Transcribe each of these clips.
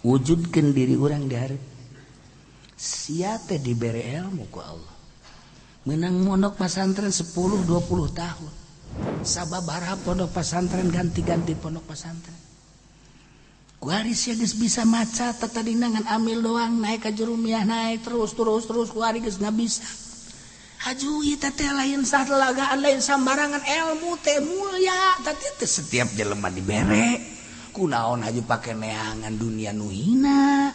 Wujudkeun diri urang di hareup. Sia teh dibere ilmu ku Allah. Menang mondok pesantren 10 20 tahun. Sababaraha pondok pesantren, ganti-ganti pondok pesantren. Kuari sia geus bisa maca, tadina ngan amil doang, naik ka jurumiyah, naik terus terus terus, kuari geus nggak bisa. Haju ieu teh lain lagaan, lain sambarangan, ilmu teh mulia, tadi teh setiap jelema dibere. Kunaon haju pake neangan dunia nu hina?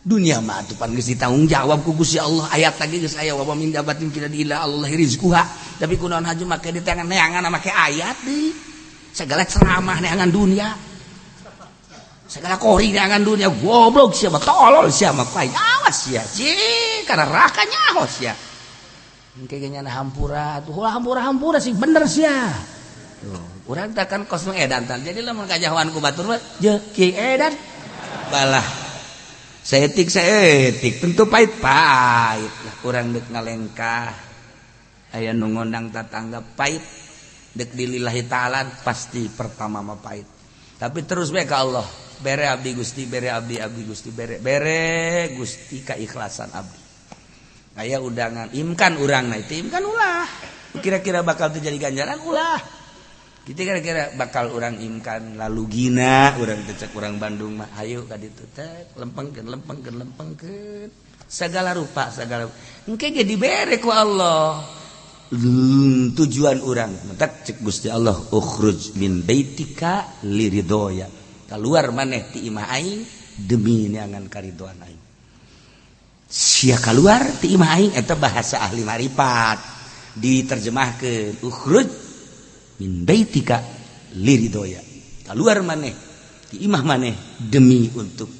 Dunia mah atuh pan geus ditanggung jawab ku Gusti Allah. Ayat lagi geus aya, wa min dabbatin fil ardi illa Allah rizquha. Tapi kunaon haju make diteangan neangan make ayat deui? Segala ceramah neangan dunia, segala kori neangan dunia. Goblok sia mah, tolol sia mah, awas sia cing karena neraka nyaho sia. Engke ge nyana hampura atuh, ulah hampura, hampura sih bener sia. Tuh, urang teh kan kos edan tan. Jadi lamun kajahoan ku batur mah je kiai edan balah. Saeutik saeutik tentu pahit pahit lah. Urang dek ngalengkah, aya nu ngondang tatangga, pahit. Dek dilillahi ta'ala pasti pertama mah pahit, tapi terus bae ka Allah, bere abdi Gusti, bere abdi, abdi Gusti, bere, bere Gusti keikhlasan abdi. Aya undangan imkan urang, nah itu imkan ulah. Kira-kira bakal terjadi ganjaran ulah kita, kira-kira bakal orang imkan lalu gina urang teh. Cek urang Bandung mah, hayu ka ditu teh lempengkeun, lempengkeun, lempengkeun segala rupa, segala engke ge dibere ku Allah. Tujuan urang mentak cek Gusti Allah, ukhruj min baitika liridhoya, keluar maneh ti imah aing demi neangan karidoan aing. Sia keluar ti imah aing, eta bahasa ahli marifat diterjemahkeun, ukhruj min baitika liridhoya, keluar maneh ti imah maneh demi untuk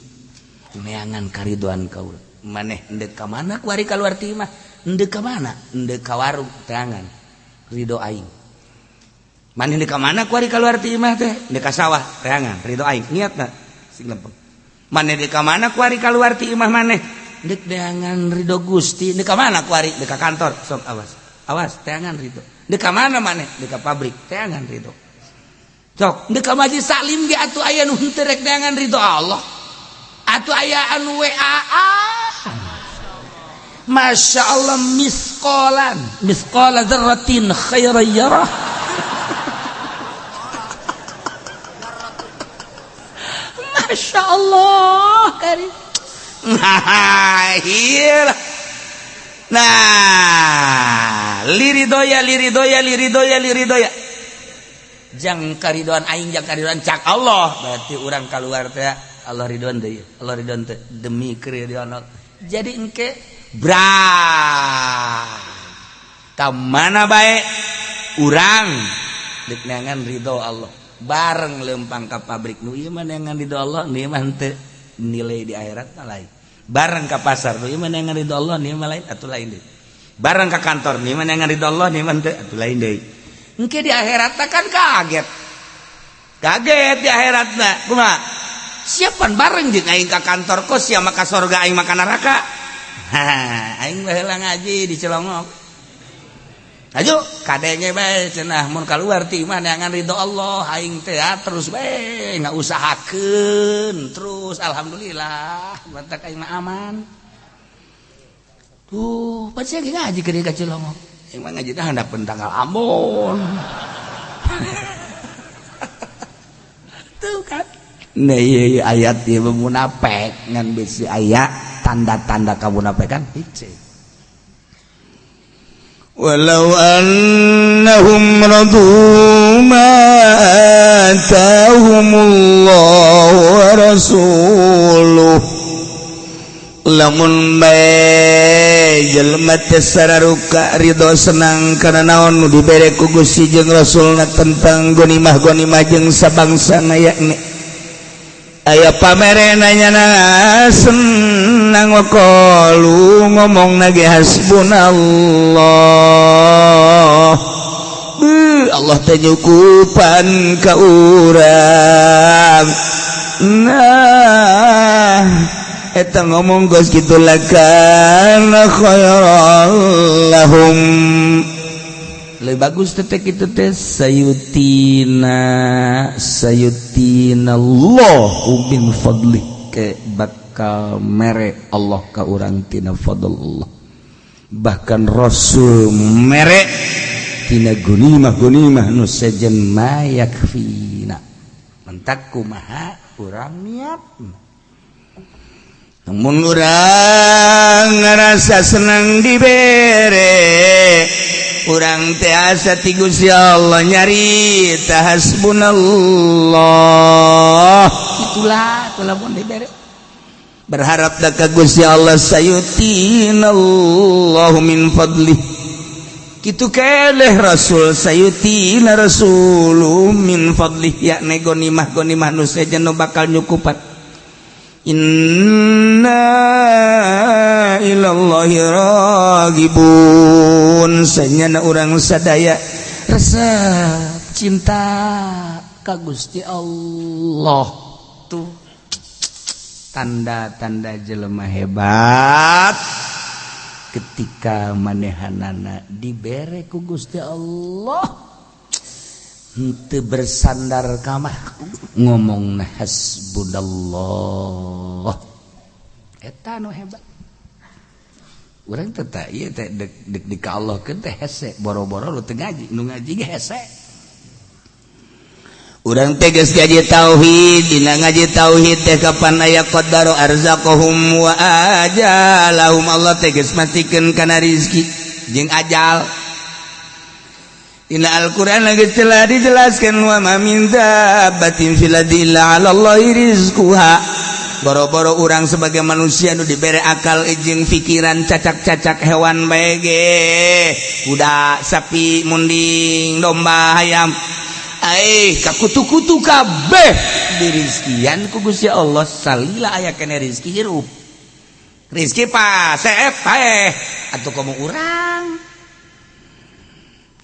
neangan karidoan kaula. Maneh endek ka mana kuari keluar ti imah? Endek ka mana? Endek ka warung, teangan ridho aing. Maneh endek ka mana kuari keluar ti imah teh? Endek ka sawah, teangan ridho aing. Niatna sing lempeng. Maneh endek ka mana kuari keluar ti imah maneh? Endek neangan ridho Gusti. Endek ka mana kuari? Endek ka kantor, sok awas awas, teangan ridho. Endek ka mana maneh? Endek ka pabrik, teangan ridho. Sok endek ka majlis taklim ge atuh aya nu henteu rek neangan ridho Allah, atuh aya anu WA. Masya Allah, miskolan miskola dzarratin khairan yarah. Masya Allah karim. Nah, iya. Nah, liridoya, liridoya, liridoya, liridoya, jang karidoan aing, jang karidoan cak Allah. Berarti orang keluar teh Allah ridhoan deui, Allah ridhoan teh demi keridoan Allah. Jadi engke bra ka mana bae urang dek neangan ridho Allah bareng lempang ka pabrik, nu ieu mah neangan ridho Allah, nu ieu mah henteu, nilai di akhirat mah lain. Bareng ka pasar, nu ieu mah neangan ridho Allah, nu ieu mah lain, atuh lain deui. Bareng ka kantor, nu ieu mah neangan ridho Allah, nu ieu mah henteu, atuh lain deui. Engke di akhirat kan kaget, kaget di akhirat mah kumaha? Siapan bareng jeung aing ka kantor kos, sia mah ka sorga, aing mah ka neraka. Ha, aing baheula ngaji di Cilongok. Aju kadenge bae cenah, mun kaluar ti imah neangan ridho Allah, aing teh terus bae ngausahakeun terus, alhamdulillah matak aing mah aman. Tuh, pasti lagi ngaji ke ka Cilongok. Aing mah ngaji teh handapeun tanggal Ambon. Tuh kan. Nah, iya, iya, ayat ieu munafik ngan bisi aya tanda-tanda kamunafikan hiji. Walau annahum radu ma atahumullahu wa rasuluh, lamun bae jelema teh sararuka ridho senang kana naon nu dibere ku Gusti jeung Rasulna tentang gonimah-gonimah jeung sabangsana, yakni aya pamerena nyana senang, waqalu ngomong nage, hasbunallah. Beuh, Allah teh nyukupan ka urang. Nah, eta ngomong geus kitu, lakana khairan lahum, lebih bagus tetek itu teh. Sayutina, sayutina Allahu min fadli. Engke bakal mere Allah ka urang tina fadl Allah, bahkan Rasul mere tina gonimah gonimah nu sejen ma yakfina. Mentak kumaha urang niat? Namun urang ngerasa senang dibere, urang teh asa ti Gusti Allah nyarita hasbunallah. Itulah itulah mun dibere, berharap da ka Gusti Allah, sayutinallahu min fadlih. Kitu keleh Rasul, sayutina Rasulu min fadlih, yakni gonimah gonimah nu sejen nu bakal nyukupan. Inna ilallahi ragibun. Sanyana urang sadaya resep cinta ka Gusti Allah. Tuh tanda-tanda jelema hebat, ketika manehanana dibere ku Gusti Allah, henteu bersandar ka makhluk, ngomong hasbunallah. Eta nu hebat. Urang teh tah ieu teh dek dek di ka Allah keun teh hese, boro-boro lu teu ngaji, nu ngaji ge hese. Urang teh geus ngaji tauhid, dina ngaji tauhid teh kapan aya qaddaro arzaqahum wa ajalahum. Allah teh geus mastikeun kana rizki jeung ajal. Dina Al-Qur'an lagi telah dijelaskan, wa ma min dabbatin fil ardi illa 'ala Allahi rizquha. Boro-boro urang sebagai manusia nu dibere akal jeung pikiran, cacak-cacak hewan bae ge, kuda, sapi, munding, domba, hayam, eh, kakutu-kutu kabeh dirizkian ku Gusti Allah. Salila aya kene rizki, hirup, rizki pasep paeh. Atuh komo urang?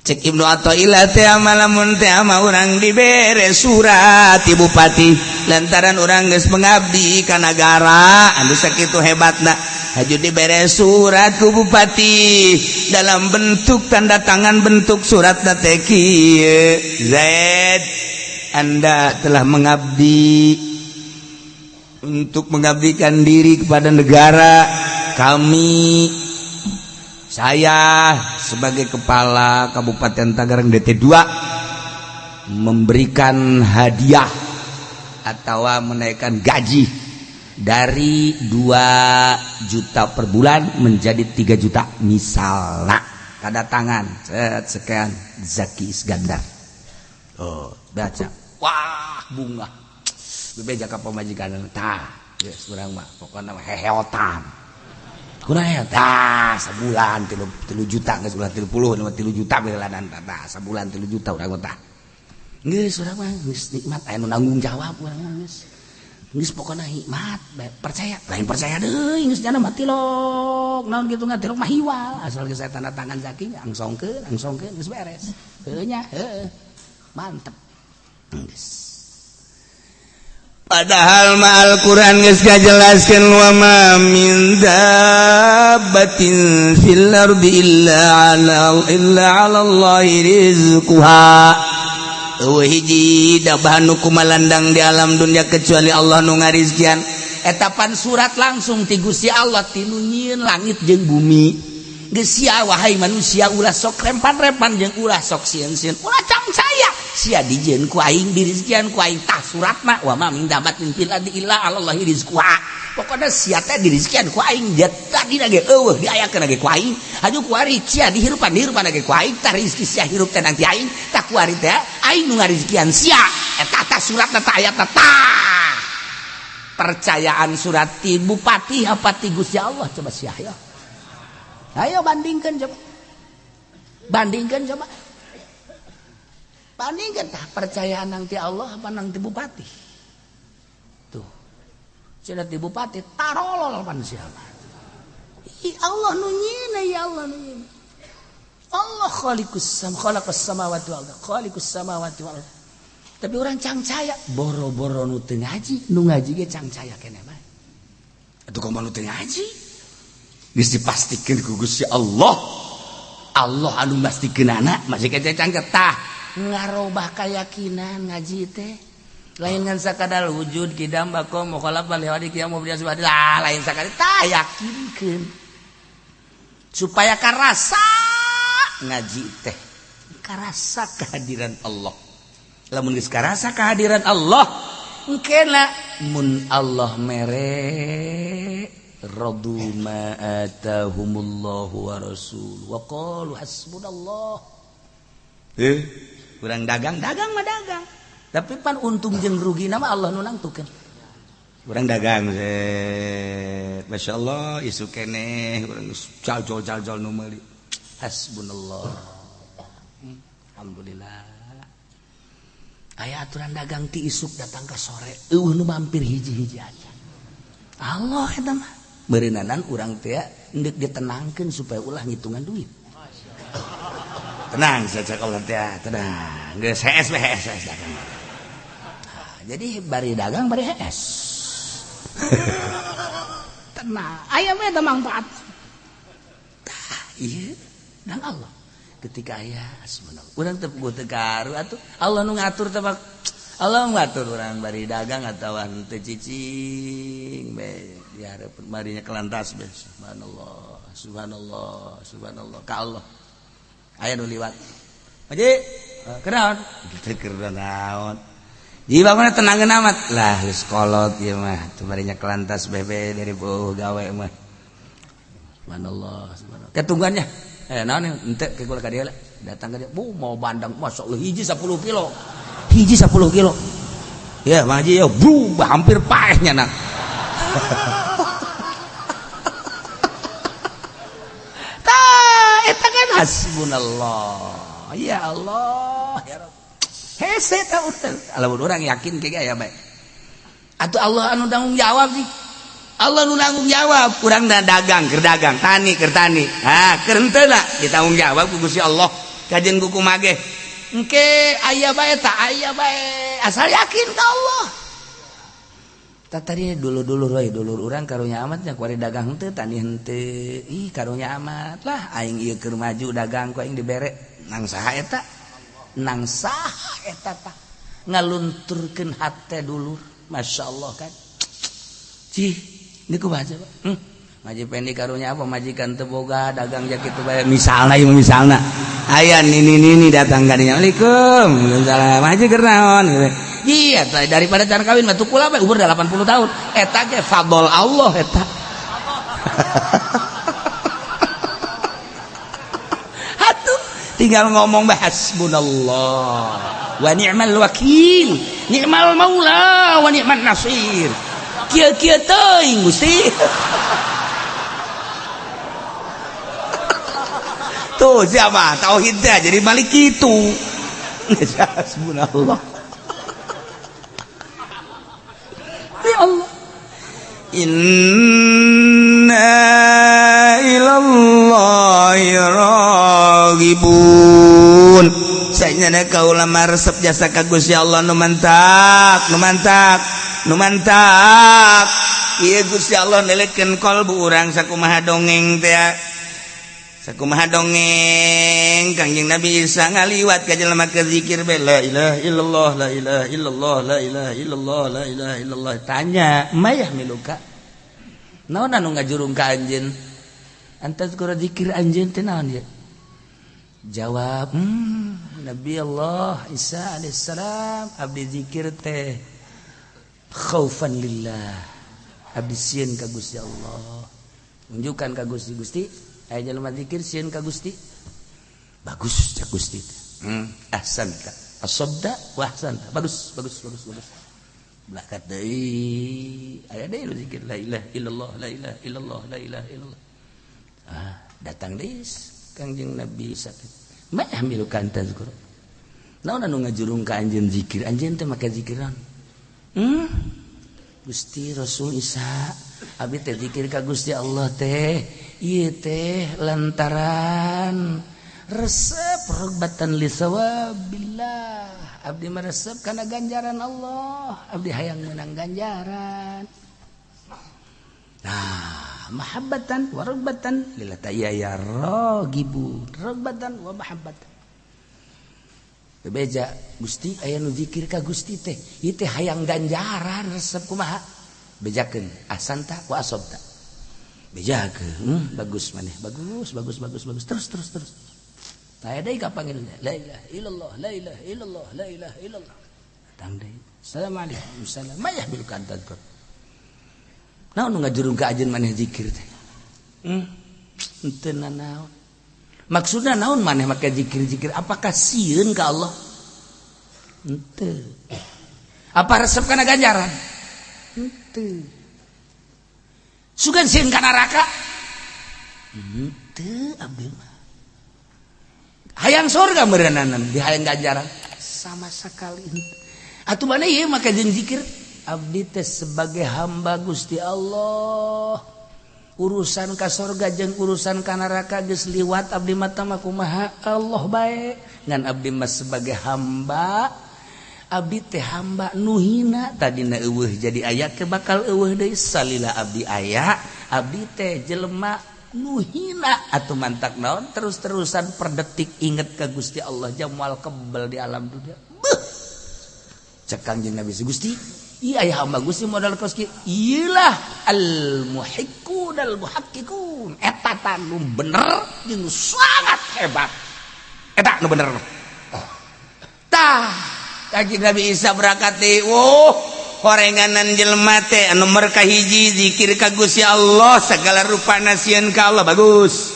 Cek Ibnu Athaillah teh, lamun teh ama urang dibere surat ti bupati lantaran urang geus mengabdi ka nagara anu sakitu hebatna, haju dibere surat ku bupati dalam bentuk tanda tangan, bentuk surat teh kieu: "Zaid, Anda telah mengabdi untuk mengabdikan diri kepada negara kami. Saya sebagai kepala Kabupaten Tangerang DT 2 memberikan hadiah atau menaikkan gaji dari 2 juta per bulan menjadi 3 juta," misalnya. Tanda tangan, set, sekian, Zaki Iskandar. Oh, baca, wah, bunga bebeja ka pamajikan tah, geus urang mah pokona mah heheotan. Kurang ya tah, sebulan 3 juta geus, bulan 30 3 juta belanan tah, sebulan 3 juta urang mah tah. Geus urang mah geus nikmat, aya nu nanggung jawab urang mah, geus geus pokona hikmat. Percaya lain percaya deui, geus jana mah tilok naon kitu, ngatilok mah hiwal, asal geus saya tanda tangan Zaki, angsongkeun angsongkeun, geus beres. Heuh nya, heuh, mantep geus. Padahal ma Al-Qur'an geus ngajelaskeun, wa ma min dabbatin fil ardi illa ala Allahi rizquha. Eueuh hiji dabah nu kumalandang di alam dunia kecuali Allah nu ngarizkian. Eta pan surat langsung ti Gusti Allah, ti nu nyieun langit jeung bumi. Geus sia, wahai manusia, ulah sok rempan-rempan jeung ulah sok sieun-sieun, ulah cangcaya. Sia dijieun ku aing, dirizkian ku aing. Tah suratna, wa ma min dabbatin fil ardi illa 'ala Allahi rizquha. Pokona sia teh dirizkian ku aing. Tadi ge eueuh, diayakeun ge ku aing. Haju kuari sia dihirupan, dihirupan ge ku aing. Tah rizki sia hirup teh nanti aing. Tah kuari teh aing nu ngarizkian sia. Eta tah suratna, tah ayatna tah. Percayaan surat ti bupati apa ti Gusti Allah? Coba sia, ayo. Ayo bandingkan coba. Bandingkan coba. Bandingkan tah, percayaan nang ti Allah apa nang ti bupati? Tuh. Cenah ti bupati tarolol pan siapa? I Allah nu nyieun, ya Allah nu nyieun. Allah khaliqus sam khalaqas samawati wal ardh, khaliqus samawati wal ardh. Tapi orang cangcaya, boro-boro nu teu ngaji, nu ngaji ge cangcaya keneh mah. Atuh komo nu teu ngaji? Geus dipastikeun ku Gusti Allah. Allah anu mastikeun anak masih kece cangket. Tah ngarobah keyakinan ngaji teh. Lain ngan sakadar wujud kidam bako mukhalafan li qiyam mubdi subhanallah, lain sakadar tah yakinkeun supaya karasa ngaji teh karasa kehadiran Allah. Lamun geus karasa kehadiran Allah engkena mun Allah mere radu ma atahumullahu wa rasul wa qalu hasbunallah. Kurang dagang, dagang mah dagang. Tapi pan untung jeung rugi nama Allah nu nangtukeun. Urang dagang set. Masyaallah isu keneh urang jal-jal nu meuli. Hasbunallah. Alhamdulillah. Aya aturan dagang ti isuk datang ka sore, eueuh nu mampir hiji-hiji aja. Allah eta mah. Meureunana urang teh endek ditenangkeun supaya ulah ngitungan duit. Tenang saja kalau teh, tenang. Geus hees we hees dagang. Jadi bari dagang bari hees. Tenang, aya mah eta manfaat. Tah, ieu dan Allah. Ketika aya hasbunallah. Urang teu puguh teu karu atuh. Allah nu ngatur teh Allah ngatur urang bari dagang atawa henteu cicing bae dihareupeun barinya kelantas bae. Subhanallah, subhanallah, subhanallah ka Allah. Aya nu liwat. Haji, kunaon? Teu keur naon. Di bangunna tenangeun amat lah geus kolot ieu mah teu barinya kelantas bebe dari beuh gawe mah. Subhanallah, subhanallah. Ketunggannya naon henteu ke kula ka dieu datang ka dieu bu mau bandang masyaallah hiji 10 kilo. Hiji 10 kilo. Ya Mang Haji ya bu hampir paehnya nak. Tah eta kan hasbunallah. Ya Allah ya Rabb. Hese ta urang. Lamun urang yakin ke aya bae. Atuh Allah anu tanggung jawab sih. Allah nu tanggung jawab, urang da dagang keur dagang, tani keur tani. Ha, keur henteu na ditanggung jawab ku Gusti Allah. Kajeun ku kumaha ge. Engke aya bae ta aya bae, asal yakin ka Allah. Tah tadi dulur-dulur we, dulur urang karunya amat nya kuari dagang henteu, tani henteu. Ih karunya amat lah aing ieu keur maju dagang ku aing dibere. Nang saha eta? Nang saha eta tah ngalunturkeun hate dulur. Masyaallah kan. Cih, niku baca Pak. Maji pendi karunya apa majikan teu boga dagang ja kitu bae misalna ieu misalna. Aya nini-nini datang ka dinya. Assalamualaikum. Waalaikumsalam. Haji keur naon? Iya, daripada can kawin mah tukul bae umur 80 tahun. Eta ge fadl Allah eta. Atuh tinggal ngomong bae hasbunallah wa ni'mal wakil, ni'mal maula wa ni'man nasir. Kieu-kieu teuing Gusti. Tuh siapa tauhidnya jadi malik itu. Hasbunallah. Ya Allah. Inna ilallahi raghibun. Saenyana kaula resep jasa ka Gusti Allah nu mantak, nu mantak, nu mantak. Ieu Gusti Allah nelekeun kalbu urang sakumaha dongeng teh. Sakumaha dongeng Kangjeng Nabi Isa ngaliwat ka jelema keur zikir bae la ilaha illallah la ilaha illallah la ilaha illallah la ilaha illallah. Tanya, mayah miluka? Naon anu ngajurung ka anjeun? Antaz kura zikir anjeun teh naon ieu? Jawab, Nabi Allah Isa alaihissalam abdi zikir teh khaufan lillah. Abdi sieun ka Gusti Allah. Unjukkan ka Gusti Gusti. Aya jelema zikir sieun ka Gusti. Bagus cak Gusti. Ahsanta. Asabda wa ahsanta. Bagus, bagus, bagus, bagus. Belakat deui. Aya deui nu zikir la ilaha illallah, la ilaha illallah, la ilaha illallah. Ah, datang deui Kangjeng Nabi sakit. Ma yahmiluka an tazkur. Naon anu ngajurung ka anjeun zikir? Anjeun teh make zikiran. Gusti Rasul Isa, abdi teh zikir ka Gusti Allah teh. Ieu teh lantaran resep rogbatan li sawabillah. Abdi meresep kana ganjaran Allah, abdi hayang menang ganjaran. Nah, mahabbatan wa rogbatan lillah ta'ala ya ragibun, rogbatan wa mahabbatan. Bebeja Gusti aya nu zikir ka Gusti teh ieu teh hayang ganjaran resep kumaha bejakeun asanta wa asobta bejakeun bagus maneh bagus bagus bagus bagus terus terus terus tah deui ka panggil la ilaha illallah la ilaha illallah la ilaha illallah datang deui assalamualaikum salam mayah bil kantadkur naon nu ngajurung ka ajeun maneh zikir teh henteu nanaon maksudna naon maneh make zikir-zikir apakah sieun ka Allah henteu apa resep kana ganjaran henteu sugan sieun ka neraka henteu abdi mah hayang surga meureunana di hayang ganjaran sama sekali henteu atuh maneh ieu make jeung zikir abdi teh sebagai hamba Gusti Allah urusan ka sorga jeung urusan ka neraka geus liwat abdi mah tah kumaha Allah bae ngan abdi mah sebagai hamba abdi teh hamba nu hina tadina eueuh jadi aya ke bakal eueuh deui salila abdi aya abdi teh jelema nu hina atuh mantak naon terus-terusan per detik inget ka Gusti Allah jamal kebel di alam dunia beuh cek Kangjeng Nabi Gusti iya ya hamba Gusti modal koski iyalah al muhiqqun al muhaqqiqun eta ta nu bener jeung sangat hebat eta nu bener tah Kanjeng Nabi Isa berangkat deui oh horenganan jelema teh anu nomor kahiji zikir ka Gusti Allah segala rupana sieun ka Allah bagus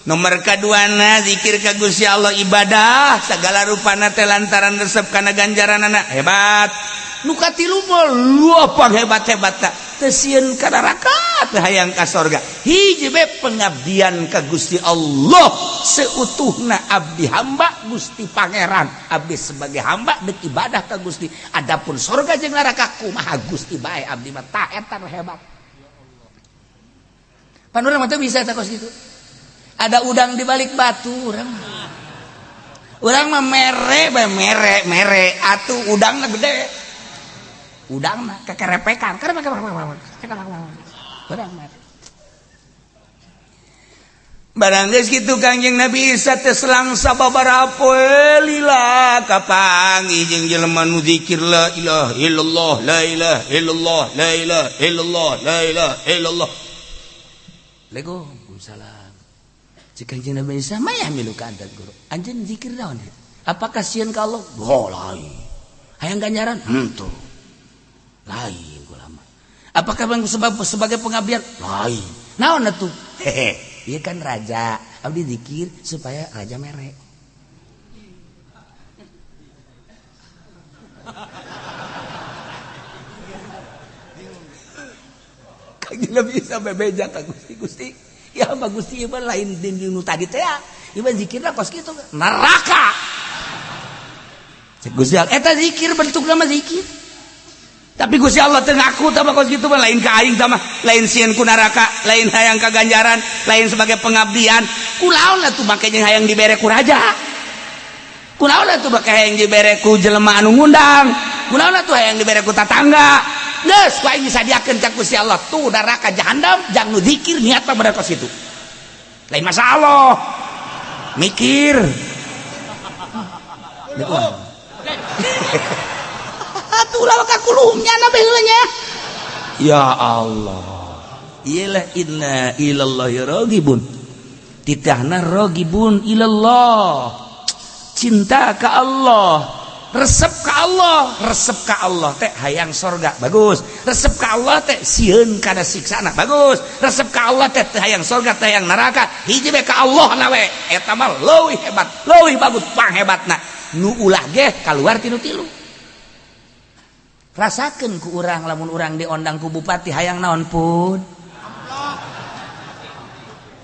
nomor kaduana zikir ka Gusti Allah ibadah segala rupana teh lantaran resep kana ganjaranana hebat nu katilu mah luapang hebat-hebat tak teu sieun ka neraka teu hayang ka sorga hiji be pengabdian ka Gusti Allah seutuhna abdi hamba Gusti Pangeran abdi sebagai hamba dek ibadah ka Gusti adapun sorga jeung neraka kumaha Gusti bae abdi mah tah eta nu hebat pan urang mah teu bisa tah kos kitu ada udang di balik batu urang mah mere bae mere mere atuh udangna gede udang mah kekerepekan barang geus kitu Kangjeng Nabi Isa teh selang sababaraha poe lila kapanggih jeung jelema nu zikir la ilaha illallah la ilaha illallah la ilaha illallah la ilaha illallah. Waalaikumsalam. Cek Kangjeng Nabi Isa mah milu ka guru anjeun zikir naon apakah sieun ka Allah oh lain hayang ganjaran henteu lain ulama apakah bang sebagai pengabdian lain naon atuh hehe ieu kan raja abdi zikir supaya raja mere Kangjeng Nabi Isa bebeja ka Gusti Gusti ya mah Gusti ieu lain din nu tadi teh ieu zikirna kos kitu neraka cek Gusti eta zikir bentukna mah zikir tapi Gusti Allah teu ngaku tah kos kitu mah lain ka aing tah mah lain sieun ku neraka lain hayang ka ganjaran lain sebagai pengabdian kulaon atuh make jeung hayang dibere ku raja kulaon atuh make hayang dibere ku jelema anu ngundang kulaon atuh hayang dibere ku tatangga geus ku aing disadiakeun ka Gusti Allah tuh neraka jahanam jang nu zikir niat mah bener kos kitu lain masalah mikir atuh ka kulumnya na baheula nya ya Allah iyalah inna ilallahi raghibun titahna raghibun ilallah cinta ka Allah resep ka Allah resep ka Allah teh hayang sorga bagus resep ka Allah teh sieun kana siksana bagus resep ka Allah teh hayang sorga teh hayang neraka hiji be ka Allah na we eta mah leuwih hebat leuwih bagus panghebatna nu ulah ge kaluar tinu tilu rasakeun ku urang lamun urang diondang ku bupati hayang naon pun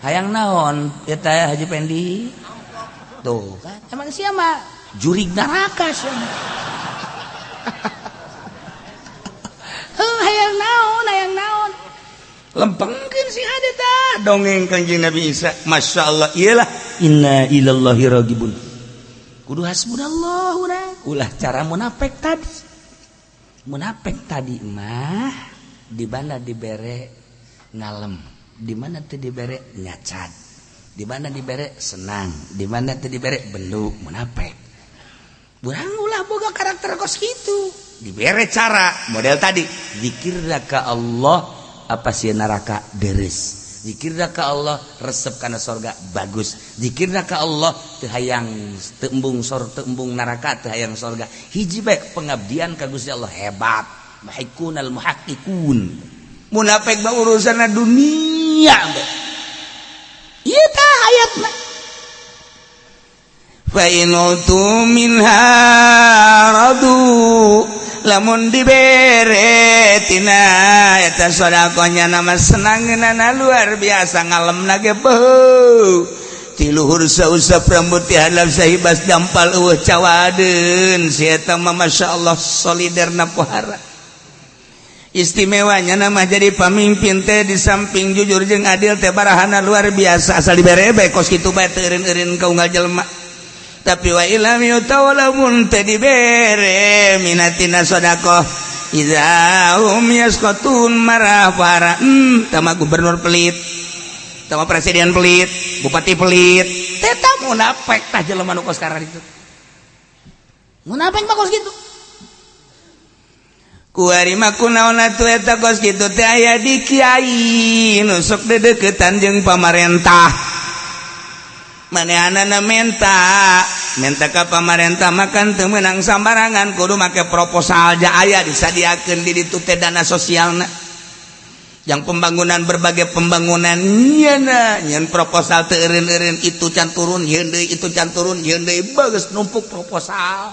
hayang naon eta Haji Pendi tuh kan emang siapa jurig neraka siapa hayang naon lempengkeun si hade tah dongeng Kangjeng Nabi Isa Masya Allah iyalah inna ilallahi raghibun kudu hasbunallah urang ulah cara munafik tadi munafik tadi mah di mana dibere ngalem di mana teu dibere nyacat di mana dibere senang di mana teu dibere belu munafik Urang ulah boga karakter kos kitu. Dibere cara model tadi, zikirna ka Allah apa sih neraka deres. Zikirna ka Allah resep kana sorga bagus. Zikirna ka Allah teu hayang teu embung sor teu embung neraka teu hayang sorga. Hiji bae pengabdian ka Gusti Allah hebat. Muhaqqiqunal muhaqqiqun. Munafik mah urusanna dunia bae. Ieu tah ayatna. Fa in utu minha radu, lamun dibere tina eta sedekahnya nama senangeunana luar biasa, ngalemna ge beuh ti luhur sausap rambut ti handap sahibas dampal eueuh cawadeun. Si eta mah masyaallah soliderna pohara. Istimewanya nama jadi pamimpin teh di samping jujur jeung adil teh barahana luar biasa, asal dibere bae kos kitu bae teu eureun-eureun ka unggal jelema. Tapi wa ilam yutau, lamun teu dibere minha tina sedekah, idza hum yasqatun, marah para. Tama gubernur pelit, tama presiden pelit, bupati pelit. Teta munafik tah jelema nu kos itu. Munafik mah kos kitu. Kuari mah kunaon atuh eta kos kitu teh aya di kiai nu sok dedeukeutan jeung pamarentah. Manehanana menta menta ka pamarentah makan teu meunang sambarangan, kudu make proposal ja aya disadiakeun di ditu teh dana sosialna yang pembangunan, berbagai pembangunan nyana nyen proposal teu eureun-eureun, itu can turun yeun deui, itu can turun yeun deui, bagus numpuk proposal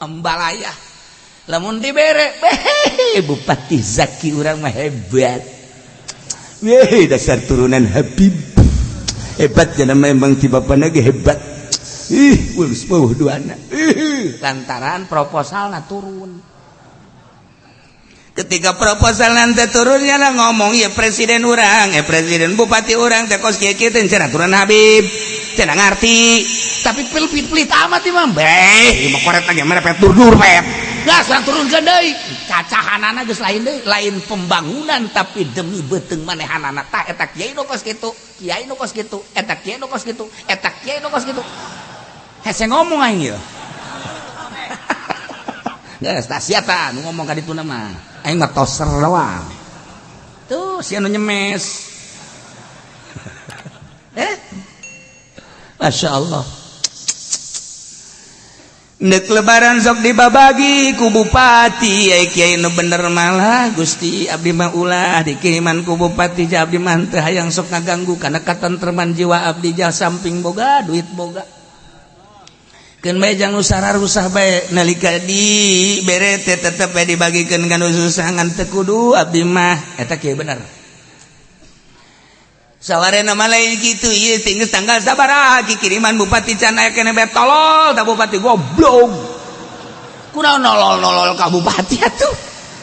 ambalaya. Lamun dibere, beh, Bupati Zaki urang mah hebat. Weh, dasar turunan Habib hebat jana, memang ti bapana ge hebat. Ih, geus beuh duana. Ih, lantaran proposalna turun. Ketika proposal nanti turunnya lah ngomong ya presiden urang, eh presiden, bupati urang teh kos kieu kieu teh cenah turunan Habib cenah ngarti. Tapi pelit-pelit amat imah beh, imah koret lagi merepet dur-dur pet. Gas urang turunkeun deui. Cacahanana geus lain deui, lain pembangunan tapi demi beuteung manehanana. Tah eta kiai nu kos kitu, kiai nu kos kitu, eta kiai nu kos kitu, eta kiai nu kos kitu. Hese ngomong aing ieu. Geus tah sia tah nu ngomong ka dituna mah. Aing mah toser doang. Tuh sia nu nyemes. Eh? Masya Allah. Nek lebaran sok dibabagi ku bupati, ai kiai nu bener malah, Gusti, abdi mah ulah dikiriman ku bupati ja, abdi mah teu hayang sok ngaganggu kana katentreman jiwa abdi ja, samping boga duit boga. Keun bae jang nu sararusah bae, nalika di bere teh tetep bae dibagikeun ka nu susah, ngan teu kudu abdi mah. Eta kiai bener. Sawarena mah lain kitu ieu, geus tanggal sabaraha kiriman bupati can aya keneh bae. Tolol tah bupati, goblok. Kunaon nolol-nolol ka bupati atuh?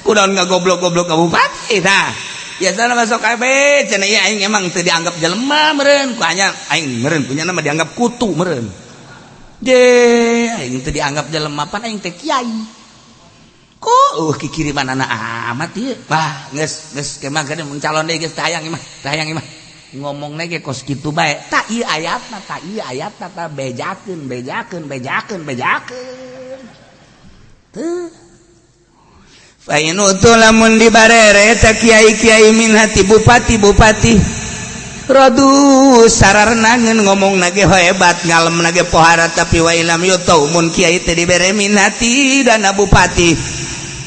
Kunaon ngagoblok-goblok ka bupati tah? Biasana masuk kabeh cenah ieu aing emang teu dianggap jelema meureun ku anya aing meureun punya nama dianggap kutu meureun. Je aing teu dianggap jelema, pan aing teh kiai. Kok kikiriman anak amat ieu? Wah, geus geus kemah geuning mun calon deui geus teu hayang imah, teu hayang imah. Ngomongna ge kos kitu bae. Tak ieu ayatna, tak ieu ayatna, tah bejakeun, bejakeun, bejakeun, bejakeun. Tuh. Fa in utu, lamun dibarere ta kiai-kiai minha ti bupati-bupati, radu, sararnangeun, ngomong nage hebat, ngalem nage pohara. Tapi wa ilam yutau, mun kiai teh dibere minha ti dana bupati.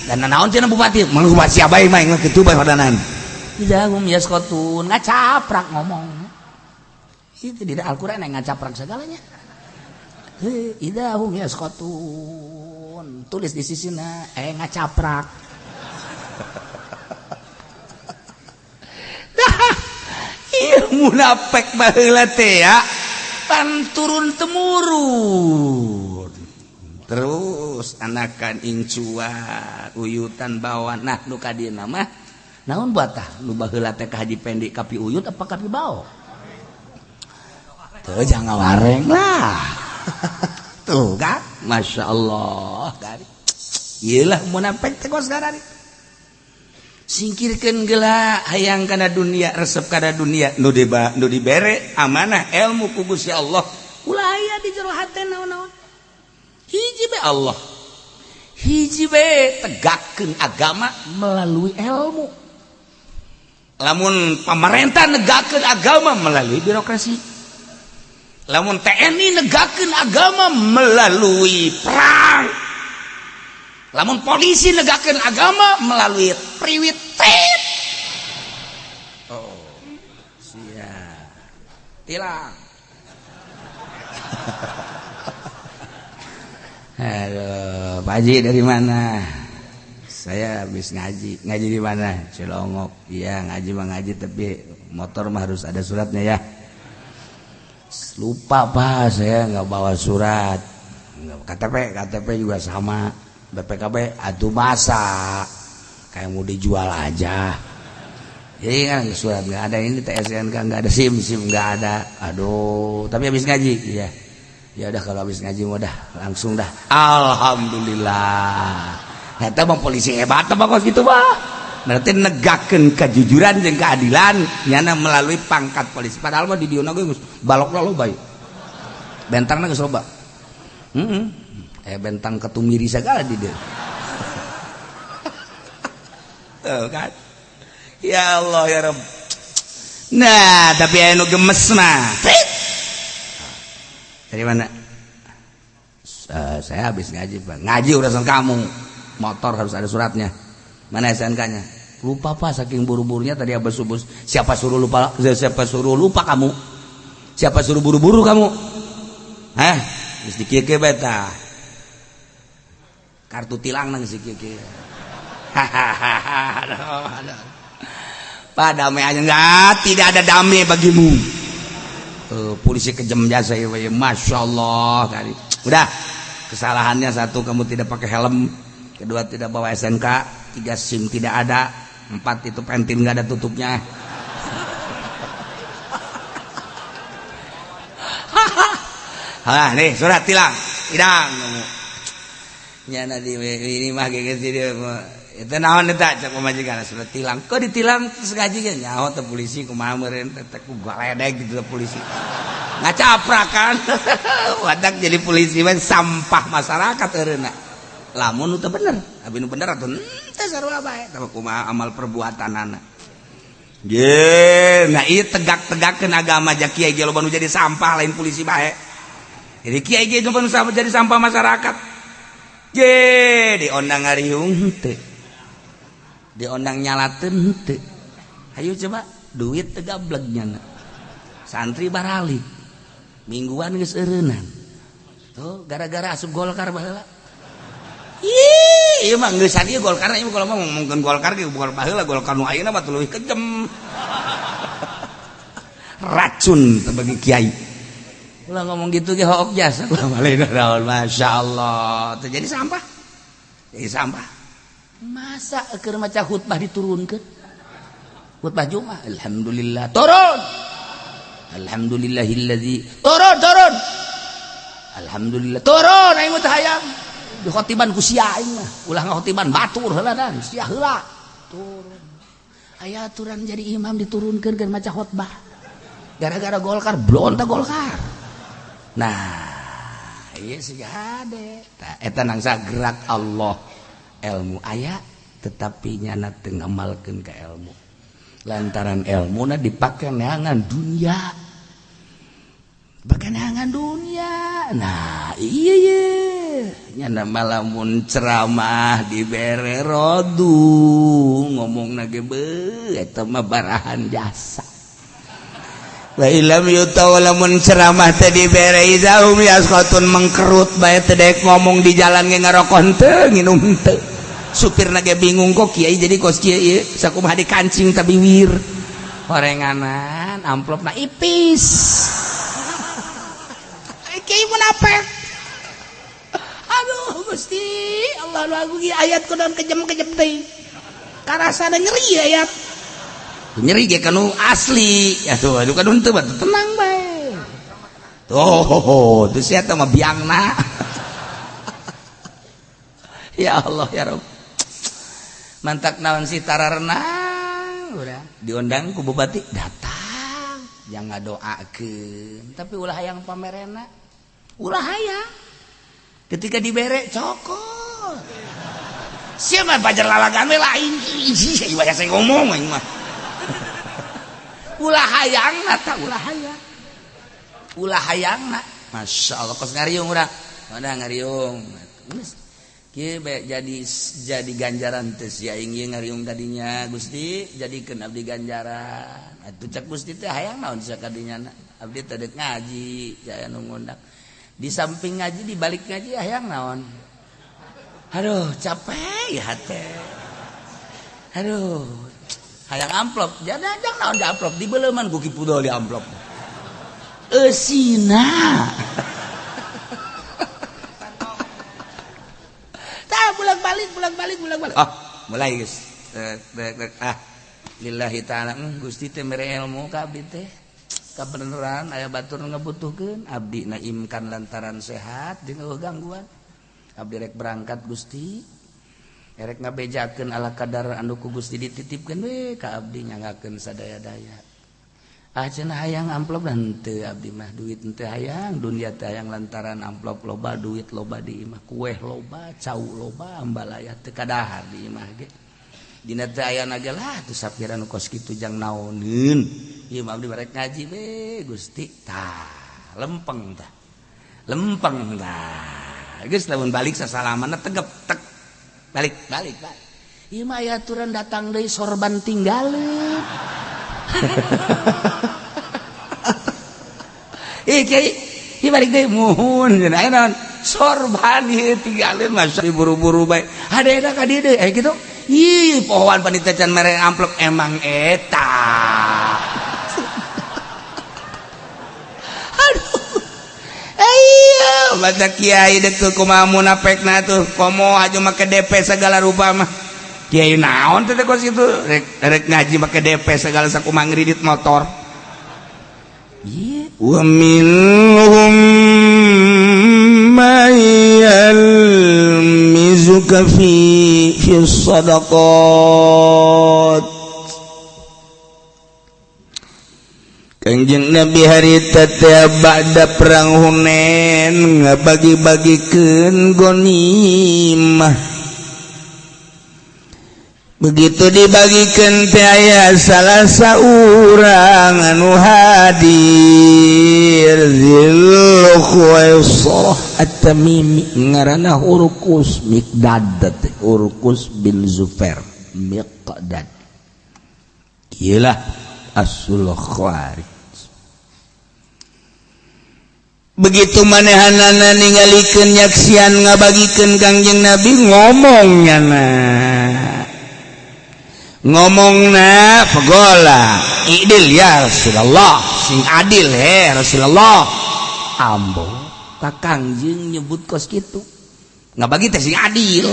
Dan naon cenah bupati? Mah bupati siapa mah mah kitu bae hodanan. Idza hum yasqatun, ngacaprak ngomong. Itu di Al-Qur'an yang ngacaprak segalanya. Hei, idza hum yasqatun. Tulis di sisina ngacaprak. Iya, munafik baheula teh ya. Pan turun temurun. Terus anakan incuan uyutan bawa. Nah, nu ka dieu mah naon buat tah nu baheula teh ka Haji Pendi, kapi uyut apa kapi bao? Tuh jangan wareng lah. Tuh kan, Masya Allah. Iyalah munafik teh kos garari. Singkirkan gela hayang kana dunia, resep kana dunia. Nu diba nu dibere amanah ilmu ku Gusti Allah ulah aya di jero hate naon-naon. Hiji be Allah. Hiji be tegakkeun agama melalui ilmu. Lamun pemerintah negakeun agama melalui birokrasi. Lamun TNI negakeun agama melalui perang. Lamun polisi negakeun agama melalui priwit tit. Oh, sia. Tilang. Aduh, Pak Haji dari mana? Saya habis ngaji. Ngaji di mana? Cilongok. Iya, ngaji mah ngaji tapi motor mah harus ada suratnya ya. Lupa Pak, saya nggak bawa surat. KTP, KTP juga sama. BPKB atuh masa kayak mau dijual aja. Jadi kan surat nggak ada, ini TSNK nggak ada, SIM, SIM nggak ada. Aduh, tapi habis ngaji, iya. Ya udah kalau habis ngaji mau dah langsung dah. Alhamdulillah. Eta mah polisi hebat mah kos gitu mah. Berarti negakeun kejujuran jeung keadilan nyana melalui pangkat polisi. Padahal mah di dieu ge geus balokna loba ieu. Bentangna geus loba. Heeh. Bentang ketumiri segala di dieu. Tuh kan. Ya Allah ya Rabb. Nah, tapi anu gemes mah. Dari mana? Saya habis ngaji, Pak. Ngaji urusan kamu. Motor harus ada suratnya. Mana SNK-nya? Lupa Pak, saking buru-burunya tadi habis subuh. Siapa suruh lupa? Siapa suruh lupa kamu? Siapa suruh buru-buru kamu? Hah? Geus dikieu-kieu bae tah. Kartu tilang nang si kieu-kieu. Hahaha. Aduh, aduh. Pak, damai aja enggak? Tidak ada damai bagimu. Polisi kejam jasa ya, Masya Allah kali. Udah, kesalahannya satu, kamu tidak pakai helm, kedua tidak bawa SNK, tiga SIM tidak ada, empat itu pentil nggak ada tutupnya. Hah, nih surat tilang, tidang. Nyana di ini mah geus di itu naon eta cak pamajikan surat tilang. Kok ditilang terus ngaji ge nyaho teh polisi kumaha meureun teh ku galedeg gitu polisi. Ngacaprakan. Wadak jadi polisi mah sampah masyarakat eureunna. Lamun teu bener, abi nu bener atuh teh sarua bae tah kumaha amal perbuatanana. Ye, nah ieu tegak-tegakeun agama ja kiai ge loba nu jadi sampah lain polisi bae. Jadi kiai ge loba nu jadi sampah masyarakat. Ye, diondang ngariung teu. Diondang nyalateun henteu. Hayu coba duit teu gablek nyana. Santri baralik. Mingguan geus eureunnan. Tuh gara-gara asup Golkar baheula. Ih, ieu mah geusan ieu Golkar ieu kalau mah ngomongkeun Golkar ge bukan baheula, Golkar nu ayeuna mah leuwih kejem. Racun teh bagi kiai. Ulah ngomong gitu ge hook jasa ulah balik naon masyaallah. Teu jadi sampah. Jadi sampah. Masa keur maca khutbah diturunkeun? Khutbah Jumat, alhamdulillah turun. Alhamdulillahillazi turun turun. Alhamdulillah turun aing mah teu hayang. Dikhotiban ku sia aing mah. Ulah ngakhotiban batur heula dan sia heula. Turun. Aya aturan jadi imam diturunkeun keur maca khutbah. Gara-gara Golkar blonta Golkar. Nah, ieu siga hade. Tah eta nangsa gerak Allah. Ilmu aya tetapi nyana teu ngamalkeun ka ilmu lantaran ilmuna dipake neangan dunia, dipake neangan dunia. Nah iya ye nyana malamun ceramah dibere rodu ngomongna ge beuh eta mah barahan jasa. Wa ilam yutaw lamun ceramah teh dibere izahum yasqatun mengkerut bae teh daek ngomong di jalan ge ngarokok henteu nginum henteu. Supirna ge bingung kok kiai jadi kos kieu ieu sakumaha dikancing ta biwir. Horenganan amplopna ipis. Kiai munafik. Aduh Gusti Allah nu agung ieu ayat kunaon kejem-kejem teh. Karasana nyeri ayat. Nyeri ge kanu asli ya tuh aduh kanu henteu batu tenang bae. Tuh tuh sia teh mah biangna. Ya Allah ya Rabb. Mantak naon sih tararenang udah diundang ku bupati datang jangan ngadoakeun tapi ulah hayang pamerena ulah hayang. Ketika dibere cokot. Siapa pajar lalagan we lain. Ih, ieu saya ngomong aing mah. Ulah hayangna ta ulah hayang. Ulah hayangna. Masya Allah kos ngariung urang. Mana ngariung. Geus. Kieu jadi ganjaran teh sia aing ieu ngariung tadinya Gusti jadikeun abdi ganjaran. Atuh cek Gusti teh hayang naon sia kadinya abdi teh deuk ngaji jaya nu ngundang. Di samping ngaji di balik ngaji hayang naon. Aduh capek ya hate. Aduh hayang amplop jadi ajang naon di amplop di beleuman ku Ki Pudol di amplop. Eusina. Pulang balik. Oh, mulai geus. Ah, lillahi ta'ala. Gusti teh mere ilmu ka abdi teh. Kabeneran aya batur ngabutuhkeun, abdi naimkan lantaran sehat jeung eueuh gangguan. Abdi rek berangkat Gusti. Erek ngabejakeun ala kadar anu ku Gusti dititipkeun we ka abdi nyangakeun sadaya-daya. Ah cenah hayang amplop dan teu abdi mah duit teu hayang, dunia teu hayang lantaran amplop loba, duit loba di imah, kueh loba, cau loba, ambalaya teu kadahar di imah ge. Dina teu aya ge lah teu sapira nu kos kitu jang naoneun. Ieu mah abdi barek ngaji we Gusti. Tah, lempeng tah. Lempeng tah. Geus lamun balik sasalamanna tegep tek. Balik, balik, balik. Ieu mah aya aturan datang deui sorban tinggaleun. Ih kiai, ieu balik deui muhun cenah aya naon? Sorban ieu tinggalin masa diburu-buru bae. Hadena ka dieu deui aya kitu. Ih, pohoan panitia can mere amplop emang eta. Aduh. Ayo, mata kiai deuk kumaha munafekna tuh, komo aju make DP segala rupa mah. Kiai naon teh kos kitu rek ngaji make DP segala sakumaha ngridit motor. Wa minhum may yalmizuka fi shadaqat. Kangjeng Nabi harita teh ba'da perang Hunain ngabagi-bagikeun ghanimah. Begitu dibagikan teh aya salah saurang anu hadir Dzul Khuwaisarah At-Tamimi ngaranna Hurqus Miqdad, Hurqus bin Zufair Miqdad. Ieu lah asul khawarij. Begitu manehanana ningalikeun nyaksian ngabagikeun Kangjeng Nabi ngomong nyana. Ngomongna pegola idil ya Rasulullah, sing adil he Rasulullah. Ambo ka Kangjeng nyebut kos kitu ngabagi teh sing adil.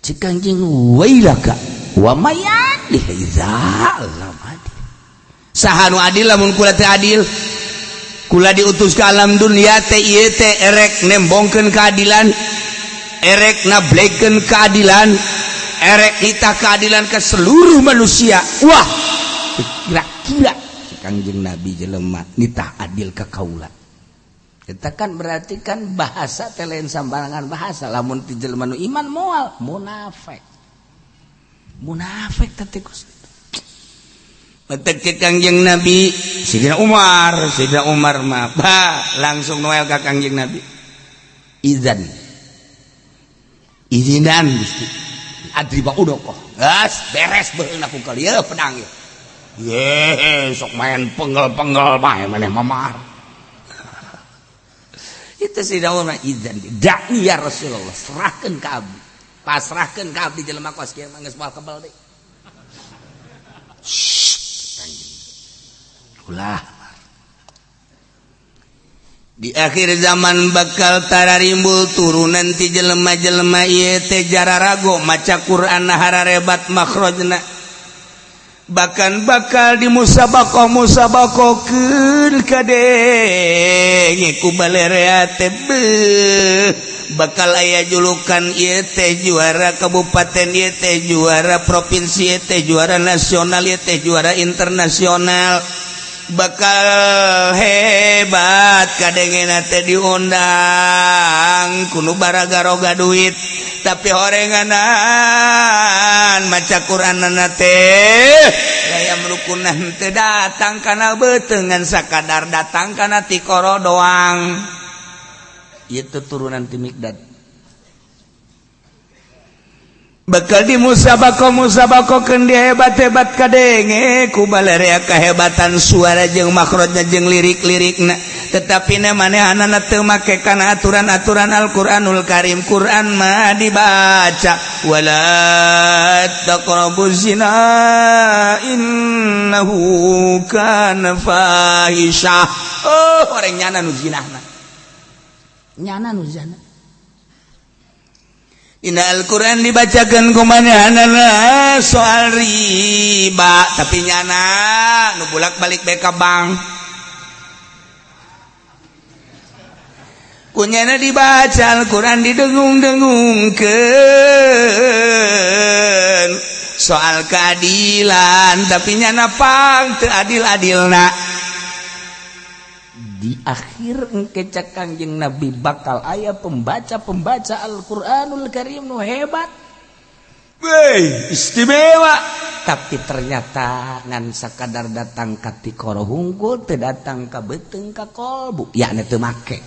Cik Kangjeng wailaka wa mayadih iza lam adil. Saha nu adil lamun kula teh adil? Kula diutus ke alam dunia teh ieu teh erek nembongkeun keadilan, erek nablekeun keadilan, erek kita keadilan ke seluruh manusia. Wah, kira-kira Kangjeng Nabi jelema nitah adil ka kaula. Eta kan berarti kan bahasa teh lain sambarangan bahasa. Lamun ti jelema nu iman moal munafik. Munafik teh kos. Petek ke Kangjeng Nabi Sidina Umar mah bah langsung noel ka Kangjeng Nabi. Izan. Izinan Gusti. Adriba udokoh. Gas beres beheung aku kali ieu pedang ieu. Ye, sok main penggel-penggel bae maneh mamar. Itu Sidina Umar izan. Dakni ya Rasulullah, serahkeun ka abdi. Pasrahkeun ka abdi jelema kos kieu mah geus moal kebel deui. Ulah. Di akhir zaman bakal tararimbul turunan ti jelema-jelema ieu teh jararago maca Quran hararebat makhrajna. Bahkan bakal di musabaqah musabaqahkeun kadenge ku balerea teh beuh bakal aya julukan ieu teh juara kabupaten, ieu teh juara provinsi, ieu teh juara nasional, ieu teh juara internasional. Bakal hebat kadengena teh diundang ku nu baraga-roga duit, tapi horenganan maca Quranna teh layam rukunan, teu datang kana beuteung, ngan sakadar datang kana tikoro doang. Itu turunan ti Mikdad. Bakal di musabaqoh musabaqohkeun dia hebat-hebat, kadenge ku balarea kehebatan suara jeung makhrajna jeung lirik-lirikna, tetapi na manehanana teu make kana aturan-aturan Al-Qur'anul Karim. Quran mah dibaca, "Wala taqrabuz zina innahu kana fahisyah." Oh, orang nyana nu zinahna, nyana nu zina. Dina Al-Quran dibacakan ku manehanana soal riba, tapi nyana nu bolak-balik bae ka bank. Ku nyana dibaca Al-Quran, didengung-dengungkeun soal keadilan, tapi nyana pang teu adil-adilna. Di akhir engke cek Kangjeng Nabi bakal aya pembaca-pembaca Al-Qur'anul Karim nu hebat. Wey, istimewa. Tapi ternyata ngan sakadar datang ka tikoro hungkul, teu datang ka beuteung, ka kolbu, yakni teu make.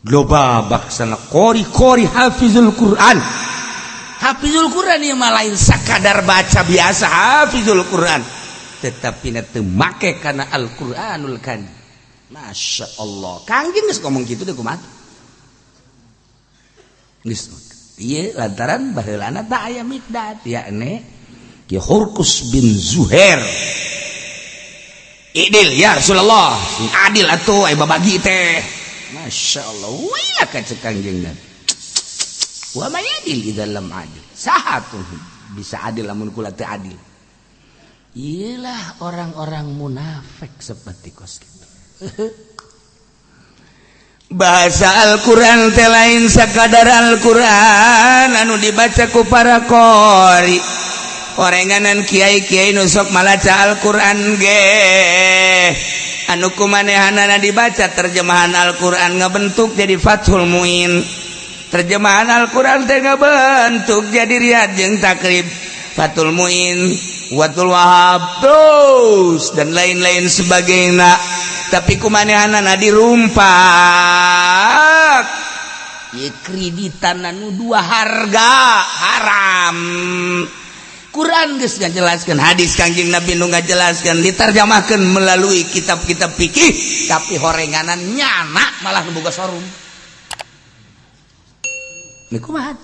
Loba baksana qori-qori hafizul Quran. Hafizul Quran ieu mah lain sakadar baca biasa hafizul Quran, tetapi teu make kana Al-Qur'anul Karim. Masya Allah, Kangjeng geus ngomong gitu deh, kumaha geus ieu? Lantaran baheulana tak aya Mikdad, yakni Ki Hurkus bin Zuhair. "Idil ya Rasulullah, sing adil atuh aya babagi teh." Masya Allah, wah, ka cek Kangjeng Nabi, "Wa ma yadil idza lam adil?" Saha tuh bisa adil lamun kula teu adil? Iyalah, orang-orang munafik seperti kos gitu. Bahasa Al-Quran teh lain sakadar Al-Quran anu dibaca ku para qori, orenganan kiai-kiai nu sok malaca Al-Quran ge, anu kumanehanana dibaca terjemahan Al-Quran ngabentuk jadi Fathul Muin, terjemahan Al-Quran teh ngabentuk jadi Riyad jeung Takrib, Fathul Muin, Watul Wahab, terus dan lain-lain sebagainya, tapi kumanehanana dirumpak ye kreditan anu dua harga haram. Quran geus ngajelaskeun, hadis Kangjeng Nabi nu ngajelaskeun, diterjemahkeun melalui kitab-kitab fikih, tapi horenganan nyana malah nu boga showroom. Ini kumaha?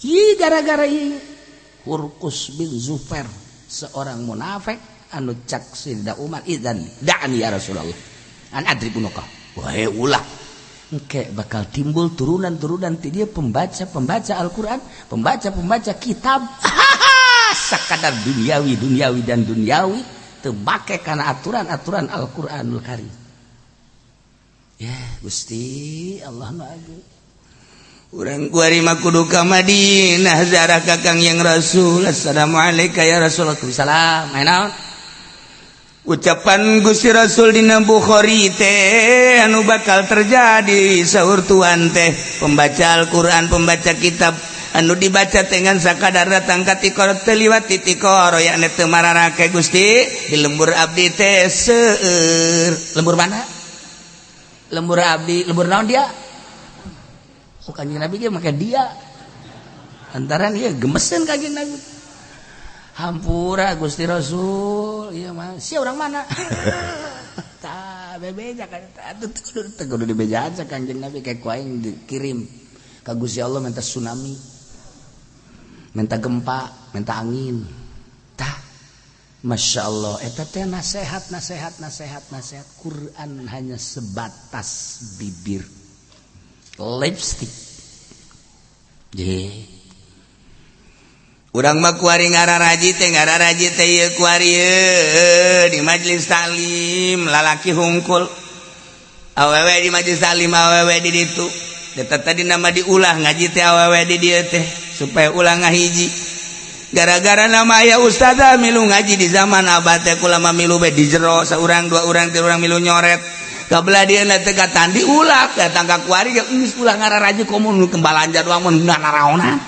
Ieu gara-gara ieu Hurkus bin Zufair, seorang munafik anu cak Sayidina Umar, "Idzan da'ani ya Rasulullah an adrib unuka." Wahai, ulah, engke bakal timbul turunan-turunan ti dia pembaca-pembaca Al-Qur'an, pembaca-pembaca kitab, sakadar duniawi, duniawi dan duniawi, teu make kana aturan-aturan Al-Qur'anul Karim. Ya Gusti Allah nu agung. Urang kuari mah kudu ka Madinah ziarah ka Kangjeng Rasul. "Assalamualaikum ya Rasulullah." "Salam." Naon ucapan Gusti Rasul dina Bukhari teh anu bakal terjadi? Saur tuan teh, pembaca Al-Qur'an, pembaca kitab anu dibaca dengan sakadar datang ka tikoro, teu liwat ti tikoro, yakni teu mararake. "Gusti, di lembur abdi teh seueur." "Lembur mana?" "Lembur abdi." "Lembur naon dia?" Oh, Kanjeng Nabi ge make dia lantaran ieu gemeseun Kanjeng Nabi. "Hampura Gusti Rasul, ieu mah sia urang mana?" Tah, bebeja kan atuh, kudu teu kudu dibejaan sa Kanjeng Nabi, kayak ku aing dikirim ka Gusti Allah minta tsunami, minta gempa, minta angin. Tah, Masya Allah, eta teh nasehat, nasehat, nasehat, nasehat. Quran hanya sebatas bibir, lipstick. Ye. Urang mah kuari ngararaji teh, ngararaji teh ieu kuari di majelis taklim lalaki hungkul, awewe di majelis taklim awewe di ditu. Eta tadi nama diulah ngaji teh awewe di dieu teh supaya ulah ngahiji. Gara-gara nama aya ustazah milu ngaji di zaman abah teh, kula mah milu be di jero, saurang, dua orang, tilu orang milu nyoret. Kabelah dia teh tandi ulak datang ka kuari ge geus ulah ngararaji, komo nu balanja doang mun naraonan.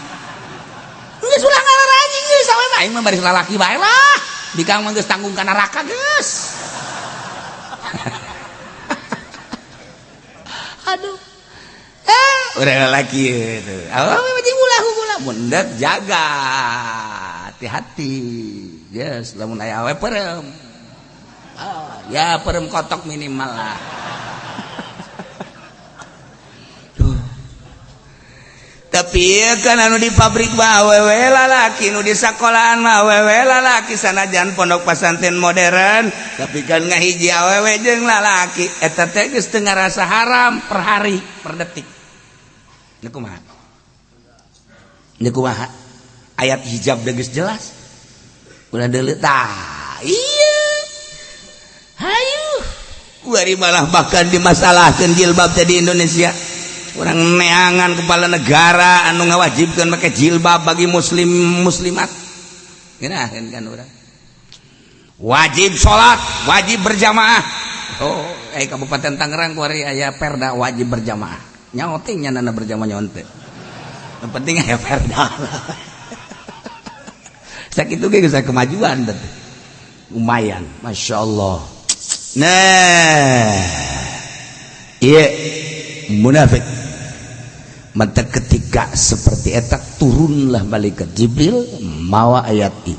Geus ulah ngararaji, geus awe mah, aing mah baris lalaki bae lah. Bikang mah geus tanggung ka neraka geus. Aduh. Udah lalaki itu. Awe ulah ulah mun jaga hati-hati. Yes, lamun aya awe perem. Oh, ya perem kotok minimal lah. Duh. Tapi kan anu di pabrik mah awewe lalaki, nu di sekolahan mah awewe lalaki, sanajan pondok pesantren modern, tapi kan ngahiji awewe jeung lalaki, eta teh geus teu ngarasa haram per hari, per detik. Ini kumaha? Ini kumaha? Ayat hijab geus jelas. Ulah deuleu tah. Iya. Hayu. Kuari malah bahkan dimasalahkeun jilbab teh di Indonesia. Urang neangan kepala negara anu ngawajibkeun make jilbab bagi muslim muslimat. Ngeunaheun kan urang. Wajib salat, wajib berjamaah. Oh, Kabupaten Tangerang kuari aya perda wajib berjamaah. Nyaho teh nyanana berjamaah nyaho teh. Yang penting aya perda. Sakitu ge geus kemajuan teh. Lumayan, Masya Allah. Nah, iya munafik. Maka ketika seperti eta turunlah malaikat Jibril mawa ayat itu.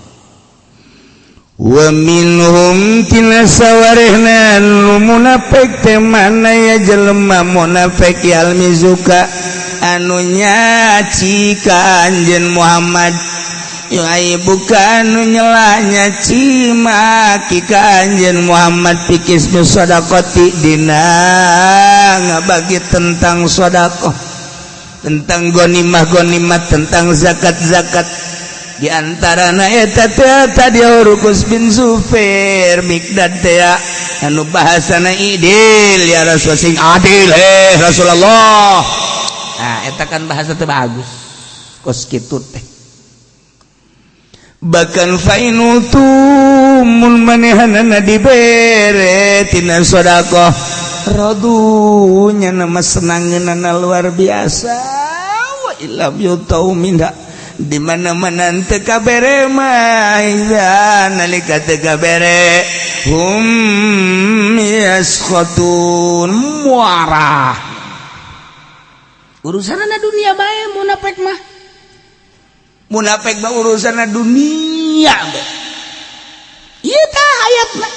Wa minhum tina sawarehna nu munafik teh mana ya jelema munafik yalmizuka anu nyaci ka anjeun Muhammad, bukan nu nyela nyaci maki ka anjeun Muhammad, fi qismis shadaqati dina ngabagi tentang sedekah, tentang gonimah gonimah, tentang zakat zakat. Di antara eta teh tadi Rukus bin Zubair, Mikdad teh anu bahasana idil ya Rasul, sing adil eh Rasulullah. Nah, eta kan bahasa teh bagus kos kitu teh. Bahkan fainutu mun manehanana dibere tina sedekah radunya, nama senangeunana luar biasa. Wa illam yutau minha, di mana-mana teu kabere mah, nalika teu kabere hum yaskhatun, muarah. Urusanna dunia bae munafik mah, munafik mah urusanna dunia bae. Ieu tah ayatna,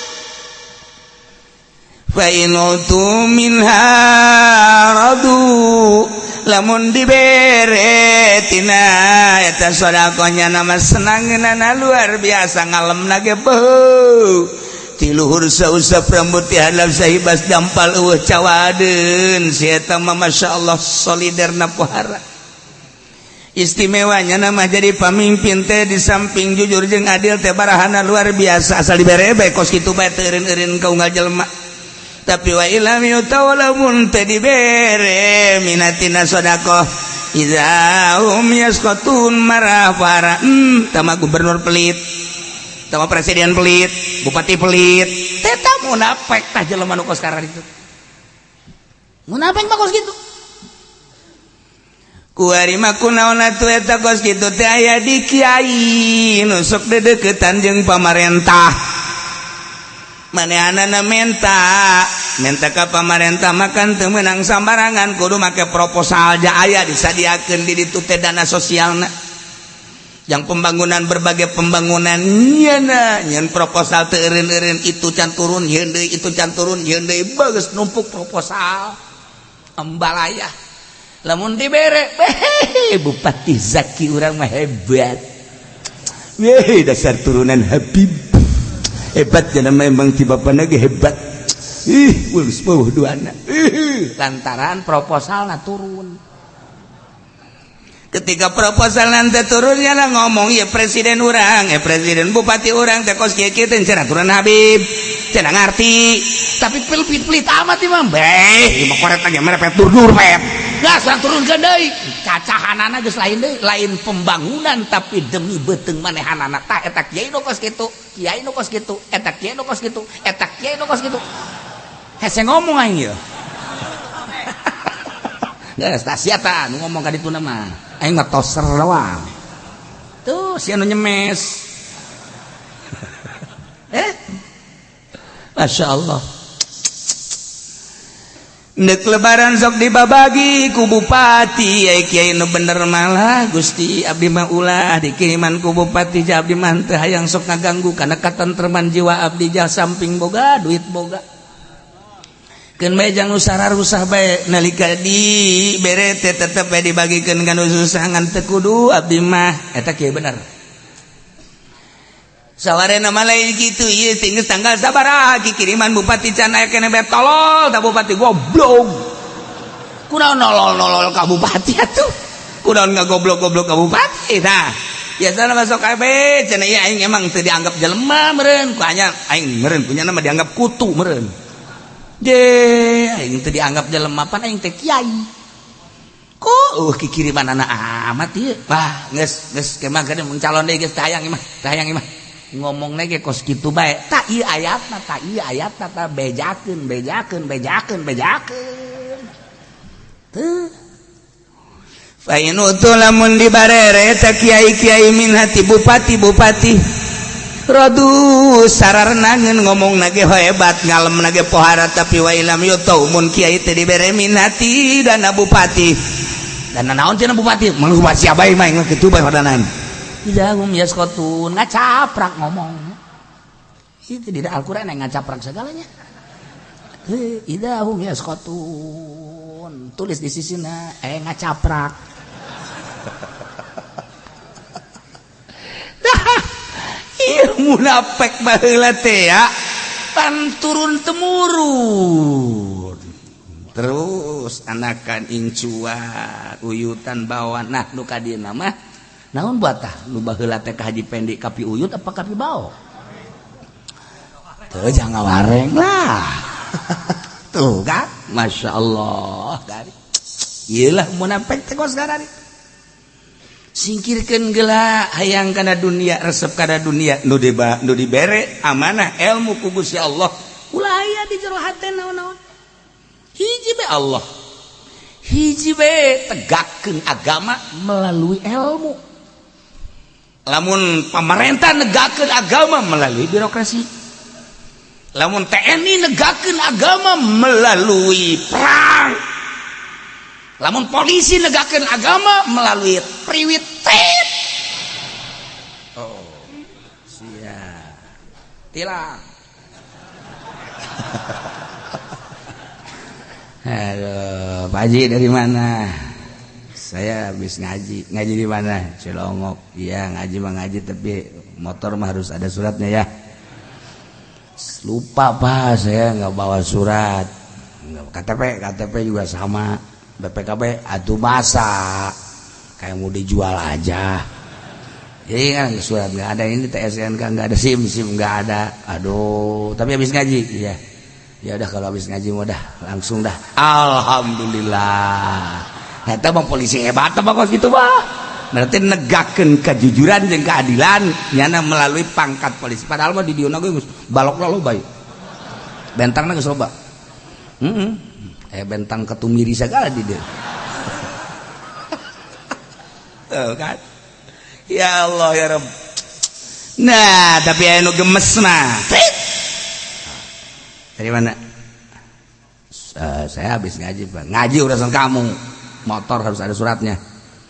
fa in utu minha radu, lamun dibere tina eta sedekahnya nama senangeunana luar biasa, ngalemna ge beuh ti luhur sausap rambut ti handap sahibas dampal eueuh cawadeun. Si eta mah masyaallah soliderna pohara. Istimewanya nama jadi pamimpin teh di samping jujur jeung adil teh barahana luar biasa, asal dibere bae kos kitu bae teu eureun-eureun ka unggal jelema. Tapi wa ilam yutau, lamun teu dibere minatina sedekah, idza hum yaskhatun, marah para. Tama gubernur pelit, tama presiden pelit, bupati pelit, teta munafik tah jelema nu kos itu. Munafik mah kos kitu. Kuari mah kunaon atuh eta kos kitu teh aya di kiai nu sok dedeukeutan jeung pamarentah. Manehanana menta menta ka pamarentah makan teu meunang sambarangan, kudu make proposal ja aya disadiakeun di ditu teh dana sosialna yang pembangunan, berbagai pembangunan nyana nyen proposal teu eureun-eureun, itu can turun yeun deui, itu can turun yeun deui, bagus numpuk proposal ambalaya. Lamun dibere, beh, Bupati Zaki urang mah hebat. Weh, dasar turunan Habib hebat jana, memang ti bapana ge hebat. Ih, geus beuh duana. Ih, lantaran proposalna turun. Ketika proposal nanti turunnya lah ngomong ya presiden urang, ya presiden, bupati urang teh kos kieu kieu teh cenah turunan Habib cenah ngarti, tapi pelit pelit amat imah. Beh, imah koret lagi merepet dur dur pet. Gas urang turunkeun deui. Cacahanana geus lain deui, lain pembangunan tapi demi beuteung manehanana. Tah eta kiai nu kos kitu, kiai nu kos kitu, eta kiai nu kos kitu, eta kiai nu kos kitu. Hese ngomong aing ieu. Geus tah sia tah nu ngomong ka dituna mah. Aing mah toser doang. Tuh sia nu nyemes. Masya Allah. Nek lebaran sok dibabagi ku bupati, ai kiai nu bener malah Gusti abdi mah ulah dikiriman ku bupati, ja abdi mah teu hayang sok ngaganggu kana katentreman jiwa abdi, ja samping boga duit boga. Keun bae jang nu sararusah bae nalika di bere teh tetep bae dibagikeun ka nu susah ngan teu kudu abdi mah eta kieu bener. Sawarena mah lain kitu ieu teh geus tanggal sabaraha kiriman bupati can aya keneh bae tolol ta bupati goblok. Kunaon nolol-nolol ka bupati atuh? Kunaon ngagoblok-goblok ka bupati tah? Biasana masuk kabeh cenah ieu aing emang teu dianggap jelema meureun, ku anya aing meureun punya nama dianggap kutu meureun. Je aing teu dianggap jelema pan aing teh kiai. Kok kikiriman anak amat ieu? Wah, geus geus kemah geuning calon deui geus teu hayang ieu mah, teu hayang ieu mah. Ngomong ge kos kitu bae. Tak ieu ayatna, tak ieu ayatna, tah bejakeun, bejakeun, bejakeun, bejakeun. Teu. Fa in utu lamun dibarere ta kiai-kiai min hati bupati-bupati. Radu sararenangeun ngomong nage hebat ngalem nage pohara tapi wa ilam yutau mun kiai teh dibere min hati dana bupati. Dana naon cenah bupati? Mun bupati siapa mah kitu bae hodanan. Idahum yaskotun ngacaprak ngomong. Itu di Al-Qur'an yang ngacaprak segalanya. Idahum yaskotun. Tulis di sisina ngacaprak. Ieu munafik baheula teh ya. Pan turun temurun. Terus anakan incuan, uyutan bawa nah nu ka dieu mah naon buat tah nu baheula teh ka Haji Pendi kapi uyut apa kapi bao? Teu jangan wareng lah. Tuh kan, Masya Allah. Ieu lah munafik teh kos garari. Singkirkeun geula hayang kana dunia, resep kana dunia nu dibere amanah ilmu ku Gusti Allah. Ulah aya di jero hate naon-naon. Hiji bae Allah. Hiji bae tegakkeun agama melalui ilmu. Lamun pemerintah negakeun agama melalui birokrasi, lamun TNI negakeun agama melalui perang, lamun polisi negakeun agama melalui priwit tit. Oh, sia tilang. Aduh, Pak Haji dari mana? Saya habis ngaji. Ngaji di mana? Cilongok. Iya, ngaji mah ngaji tapi motor mah harus ada suratnya ya. Lupa Pak, saya nggak bawa surat. KTP, KTP juga sama. BPKB atuh masa kayak mau dijual aja. Jadi kan surat nggak ada, ini TSNK nggak ada, SIM, SIM nggak ada. Aduh, tapi habis ngaji, iya. Ya udah kalau habis ngaji mau dah langsung dah. Alhamdulillah. Eta mah polisi hebat apa kos gitu mah. Berarti negakeun kejujuran jeung keadilan nyana melalui pangkat polisi. Padahal mah di dieu ge geus balokna loba ieu. Bentangna geus loba. Heeh. Bentang ketumiri segala di dieu. Tuh kan. Ya Allah ya Rabb. Nah, tapi aya nu gemes mah. Dari mana? Saya habis ngaji, Pak. Ngaji urusan kamu. Motor harus ada suratnya.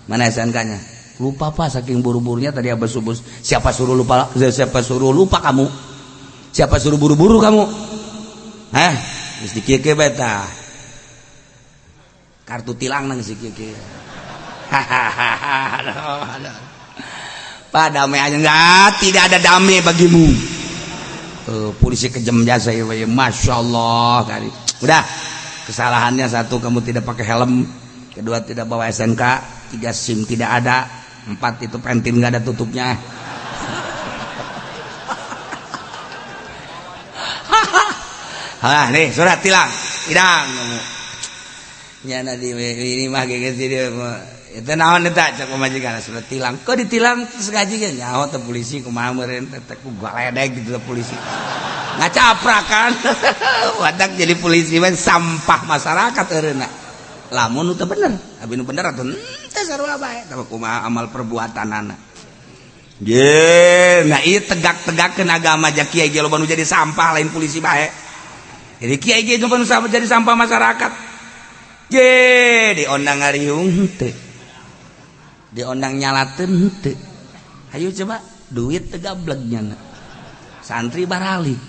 Mana SNK-nya? Lupa Pak, saking buru-burunya tadi habis subuh. Siapa suruh lupa? Siapa suruh lupa kamu? Siapa suruh buru-buru kamu? Hah? Geus dikieu-kieu bae tah. Kartu tilang nang si kieu-kieu. Hahaha. Pak damai aja enggak, tidak ada damai bagimu. Polisi kejam jasa ya, Masya Allah kali. Udah, kesalahannya satu kamu tidak pakai helm, kedua tidak bawa SNK, tiga SIM tidak ada, empat itu pentil nggak ada tutupnya. Hah, nih surat tilang, tidak. Nyana di ini mah geus di eta naon eta cak pamajikan sudah tilang. Kok ditilang terus ngaji ge nyaho teh polisi kumaha meureun teh ku galedeg gitu polisi. Ngacaprakan. Wadak jadi polisi mah sampah masyarakat eureuna. Lamun teu bener, abi nu bener atuh teh sarua bae tah kumaha amal perbuatanana. Ye, nah ieu tegak-tegakeun agama ja kiai ge loba nu jadi sampah lain polisi bae. Jadi kiai ge loba nu jadi sampah masyarakat. Ye, diondang ngariung teu. Diondang nyalateun teu. Hayu coba duit teu gablek nyana. Santri baralik.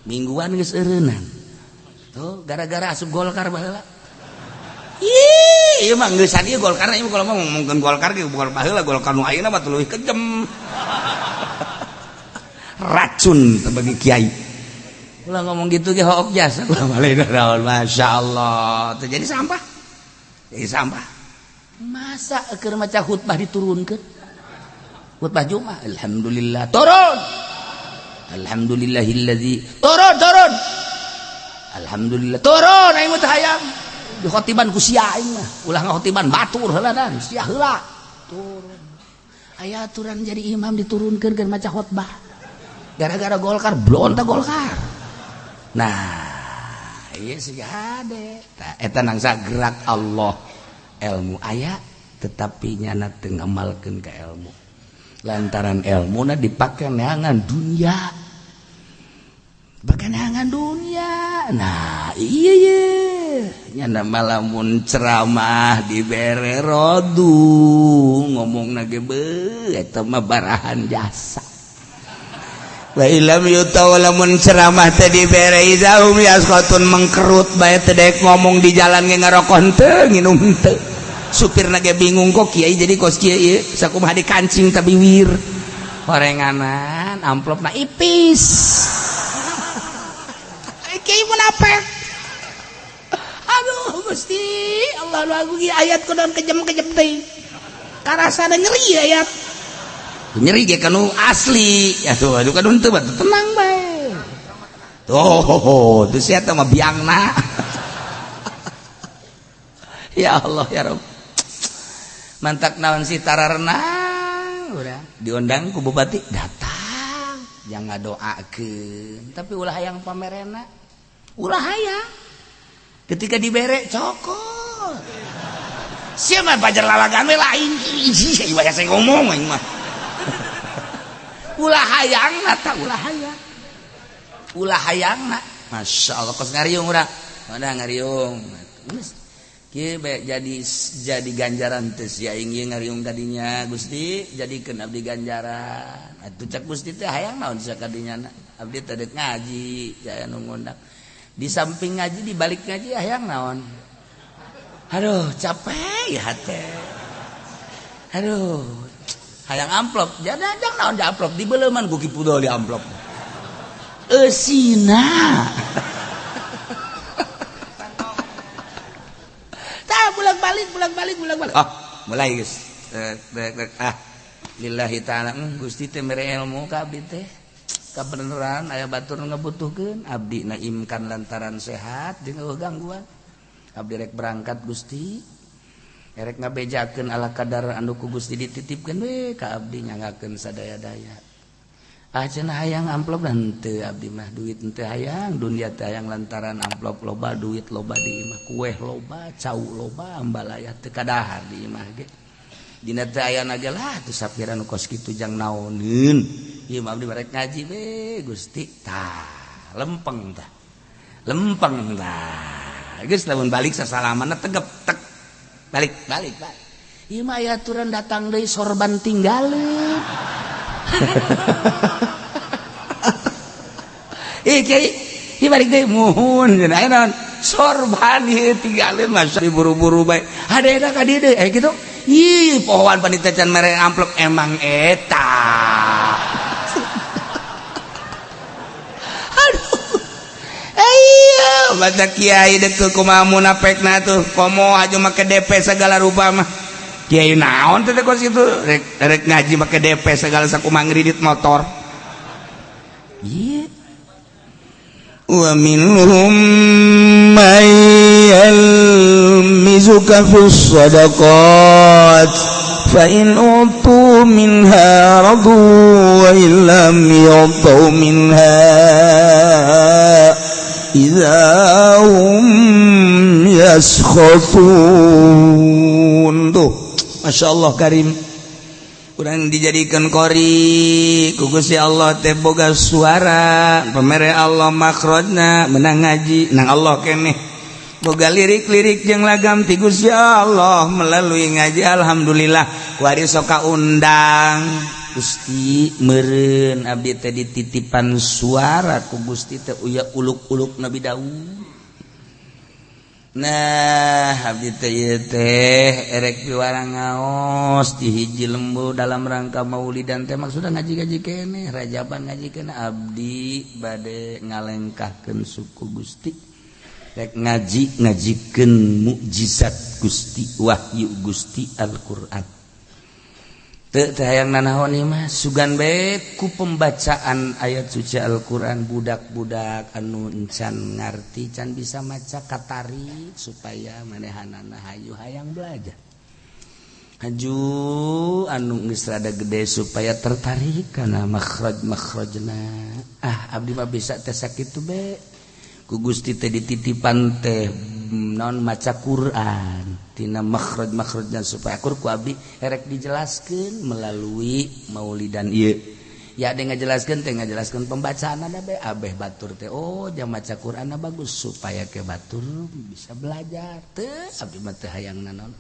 Mingguan geus eureunnan. Tuh gara-gara asup Golkar baheula. Ih, ieu mah geusan ieu Golkar ieu kalau mah ngomongkeun Golkar ge bukan baheula Golkar nu ayeuna mah leuwih kejem. Racun teh bagi kiai. Ulah ngomong gitu ge hook jasa ulah balik naon masyaallah. Teh jadi sampah. Jadi sampah. Masa keur maca khutbah diturunkeun? Khutbah Jumat, alhamdulillah turun. Alhamdulillahillazi turun turun. Alhamdulillah turun aing mah teu hayang. Dikhotiban ku sia aing mah. Ulah ngakhotiban batur heula dan sia heula. Turun. Aya aturan jadi imam diturunkeun keur maca khutbah. Gara-gara Golkar blonta Golkar. Nah, iya sih hade. Eta nangsa gerak Allah. Ilmu aya tetapi nyana teu ngamalkeun ka ilmu. Lantaran ilmuna dipake neangan dunia. Dipake neangan dunia. Nah, iya ye. Nyana malamun ceramah dibere rodu ngomongna ge beuh eta mah barahan jasa. Wa ilam yutau lamun ceramah teh dibere idahum yasqatun mengkerut bae teh daek ngomong di jalan ge ngarokok henteu nginum henteu. Supirna ge bingung kok kiai jadi kos kieu ieu sakumaha dikancing ta biwir. Horenganan amplopna ipis. Kiai munafik. Aduh Gusti, Allah nu agung ieu ayat kunaon kejem-kejem teh. Karasana nyeri ayat. Nyeri ge kanu asli. Aduh aduh kanu henteu batu tenang bae. Tuh, tuh sia teh mah biangna. Ya Allah ya Rabb. Mantak naon si tararenang urang diundang ku bupati datang jangan ngadoakeun tapi ulah hayang pamerena ulah hayang ketika dibere cokot sia mah pajar lalagan we lain ih ieu saya ngomong aing mah ulah hayangna ta ulah hayangna masyaallah kos ngariung urang udah ngariung geus kieu bae jadi ganjaran teh sia aing ieu ngariung kadinya Gusti jadikeun abdi ganjaran atuh cak Gusti teh hayang naon sia kadinya abdi teh deuk ngaji aya nu ngundang di samping ngaji di balik ngaji hayang naon aduh capek ya hate aduh hayang amplop jangan naon di amplop di beleuman ku Ki Pudol di amplop eusina. Pulang balik pulang balik pulang balik oh mulai geus ah lillahi ta'ala Gusti teh mere ilmu ka abdi teh kabeneran aya batur nu ngabutuhkeun abdi naimkan lantaran sehat jeung eueuh gangguan abdi rek berangkat Gusti erek ngabejakeun ala kadar anu ku Gusti dititipkeun we ka abdi nyangakeun sadaya-daya ah cenah hayang amplop dan teu abdi mah duit teu hayang dunia teu hayang lantaran amplop loba duit loba di imah kueh loba cau loba ambalaya teu kadahar di imah ge dina teu aya ge lah teu sapira nu kos kitu jang naoneun ieu mah abdi barek ngaji we Gusti tah lempeng tah geus lamun balik sasalamanna tegep tek balik balik balik ieu mah aya aturan datang deui sorban tinggalin. Ih kiai, ieu balik deui muhun cenah aya naon sorban ieu tinggalin masa buru-buru bae. Hadena ka dieu deui eh kitu. Ih pohoan panitia can mere amplop emang eta. Aduh. Ayo baca kiai deuk kumaha munafekna tuh komo aju make DP segala rupa mah. Kiai naon teh kos kitu rek ngaji make DP segala sakumaha ngridit motor. Ieu wa minhum may yalmizuka Yalmizuka fis shadaqat fa in utu minha radu wa in lam yu'tu minha idza hum yaskhatun. Tuh, Masya Allah Karim, kurang dijadikan qori ku Gusti Allah teh, boga suara pamere Allah, makhrajna menang ngaji nang Allah keneh, boga lirik-lirik jeung lagam ti Gusti Allah melalui ngaji. Alhamdulillah, kuari sok undang Gusti meureun abdi teh dititipan suara ku Gusti teh, uya uluk-uluk Nabi Daud. Nah, abdi teh teh erek piwarang ngaos di hiji lembur dalam rangka maulidan teh, maksudna ngaji-ngaji keneh, rajaban ngaji keneh. Abdi bade ngalengkahkeun suku Gusti, rek ngaji, ngajikeun mukjizat Gusti, wahyu Gusti, Al-Qur'an. Teu teh hayang nanaon ieu mah, sugan bae ku pembacaan ayat suci Al-Qur'an budak-budak anu encan ngarti, can bisa maca katarik supaya manehanana hayu hayang belajar. Haju anu geus rada gede supaya tertarik kana makhraj-makhrajna. Ah, abdi mah bisa teh sakitu be. Ku Gusti teh dititipan teh non maca Quran tina makhraj-makhrajna supaya akur ku abdi erek dijelaskeun melalui maulidan ieu. Ya, ada ngajelaskeun teh, ngajelaskeun pembacaan ada be abeh batur teh, oh jam maca Quran bagus supaya ke batur bisa belajar. Teu, abdi mah teu hayang naon.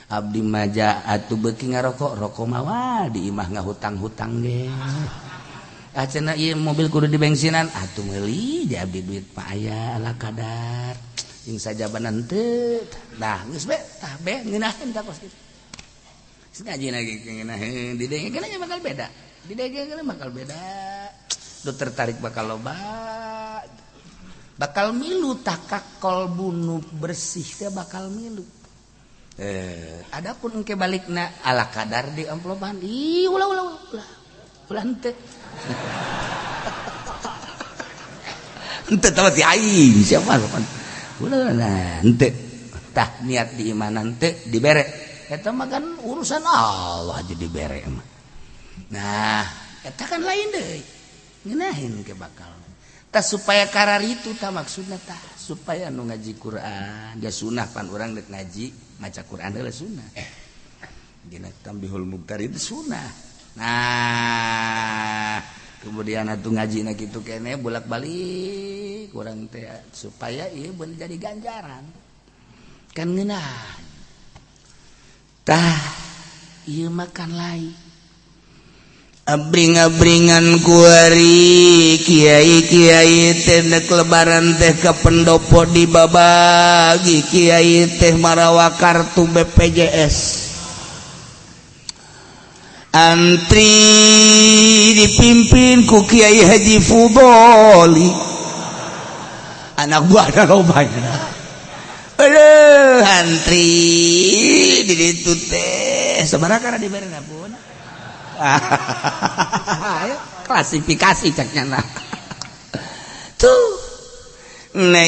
Abdi maja atuh beuki ngarokok, rokok mawa di imah, ngahutang-hutang ge. Ah, cenah ieu mobil kudu dibensinan, atuh meuli di abdi, duit pak aya ala kadar jeung sajabanan teu. Nah, geus be tah be ngeunaheun tah kos kitu. Geus ngaji lagi ngeunaheun, didengekeun nya bakal beda, didengekeun bakal beda, lu tertarik, bakal loba, bakal milu takak kolbu nu bersih teh bakal milu. Eh, adapun engke balikna ala kadar di amplopan, ih, ulah, ulah, ulah, ulah, henteu henteu, tahu ti aing siapa ulah. Nah, henteu tah niat di imanan teu dibere, eta mah kan urusan Allah aja dibere mah. Nah, eta kan lain deui, ngeunaheun ke bakal tah supaya karar itu tah maksudna tah supaya nu ngaji Quran dia sunah pan urang dek ngaji maca Quran heula sunah, dina Tambihul Muhtar itu sunah. Nah, kemudian atuh ngaji na kitu kene bolak-balik urang teh supaya ieu bener jadi ganjaran kan ngeunah tah. Ieu makan lain. Abring-abringan kuari kiai-kiai teh nek lebaran teh ke pendopo dibabagi, kiai teh marawa kartu BPJS, antri dipimpin ku Kiai Haji Fudoli, anak buah lobanya. Aduh, antri di ditu teh sabaraha kana dibere pun. Ayo, klasifikasi caknya. Nah, tuh. Nah,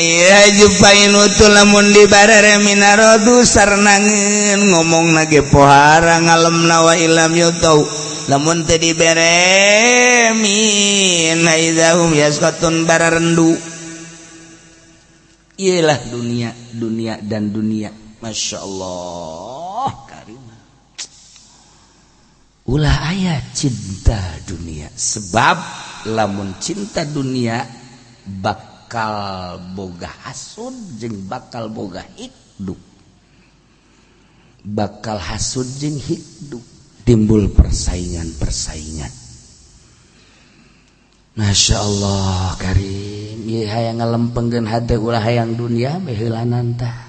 lamun dibarere minarodu sarnangeun ngomong nage pohara ngalemna, wa illam yutau lamun teu dibere min idahum yaskatun bararendu. Iyalah, dunia, dunia dan dunia. Masya Allah Karim, ulah aya cinta dunia, sebab lamun cinta dunia bakal boga hasud jeung bakal boga hikdu, bakal hasud jeung hikdu, timbul persaingan-persaingan. Masya Allah Karim, ieu hayang ngalempengkeun hate, ulah hayang dunia bae heulanan tah.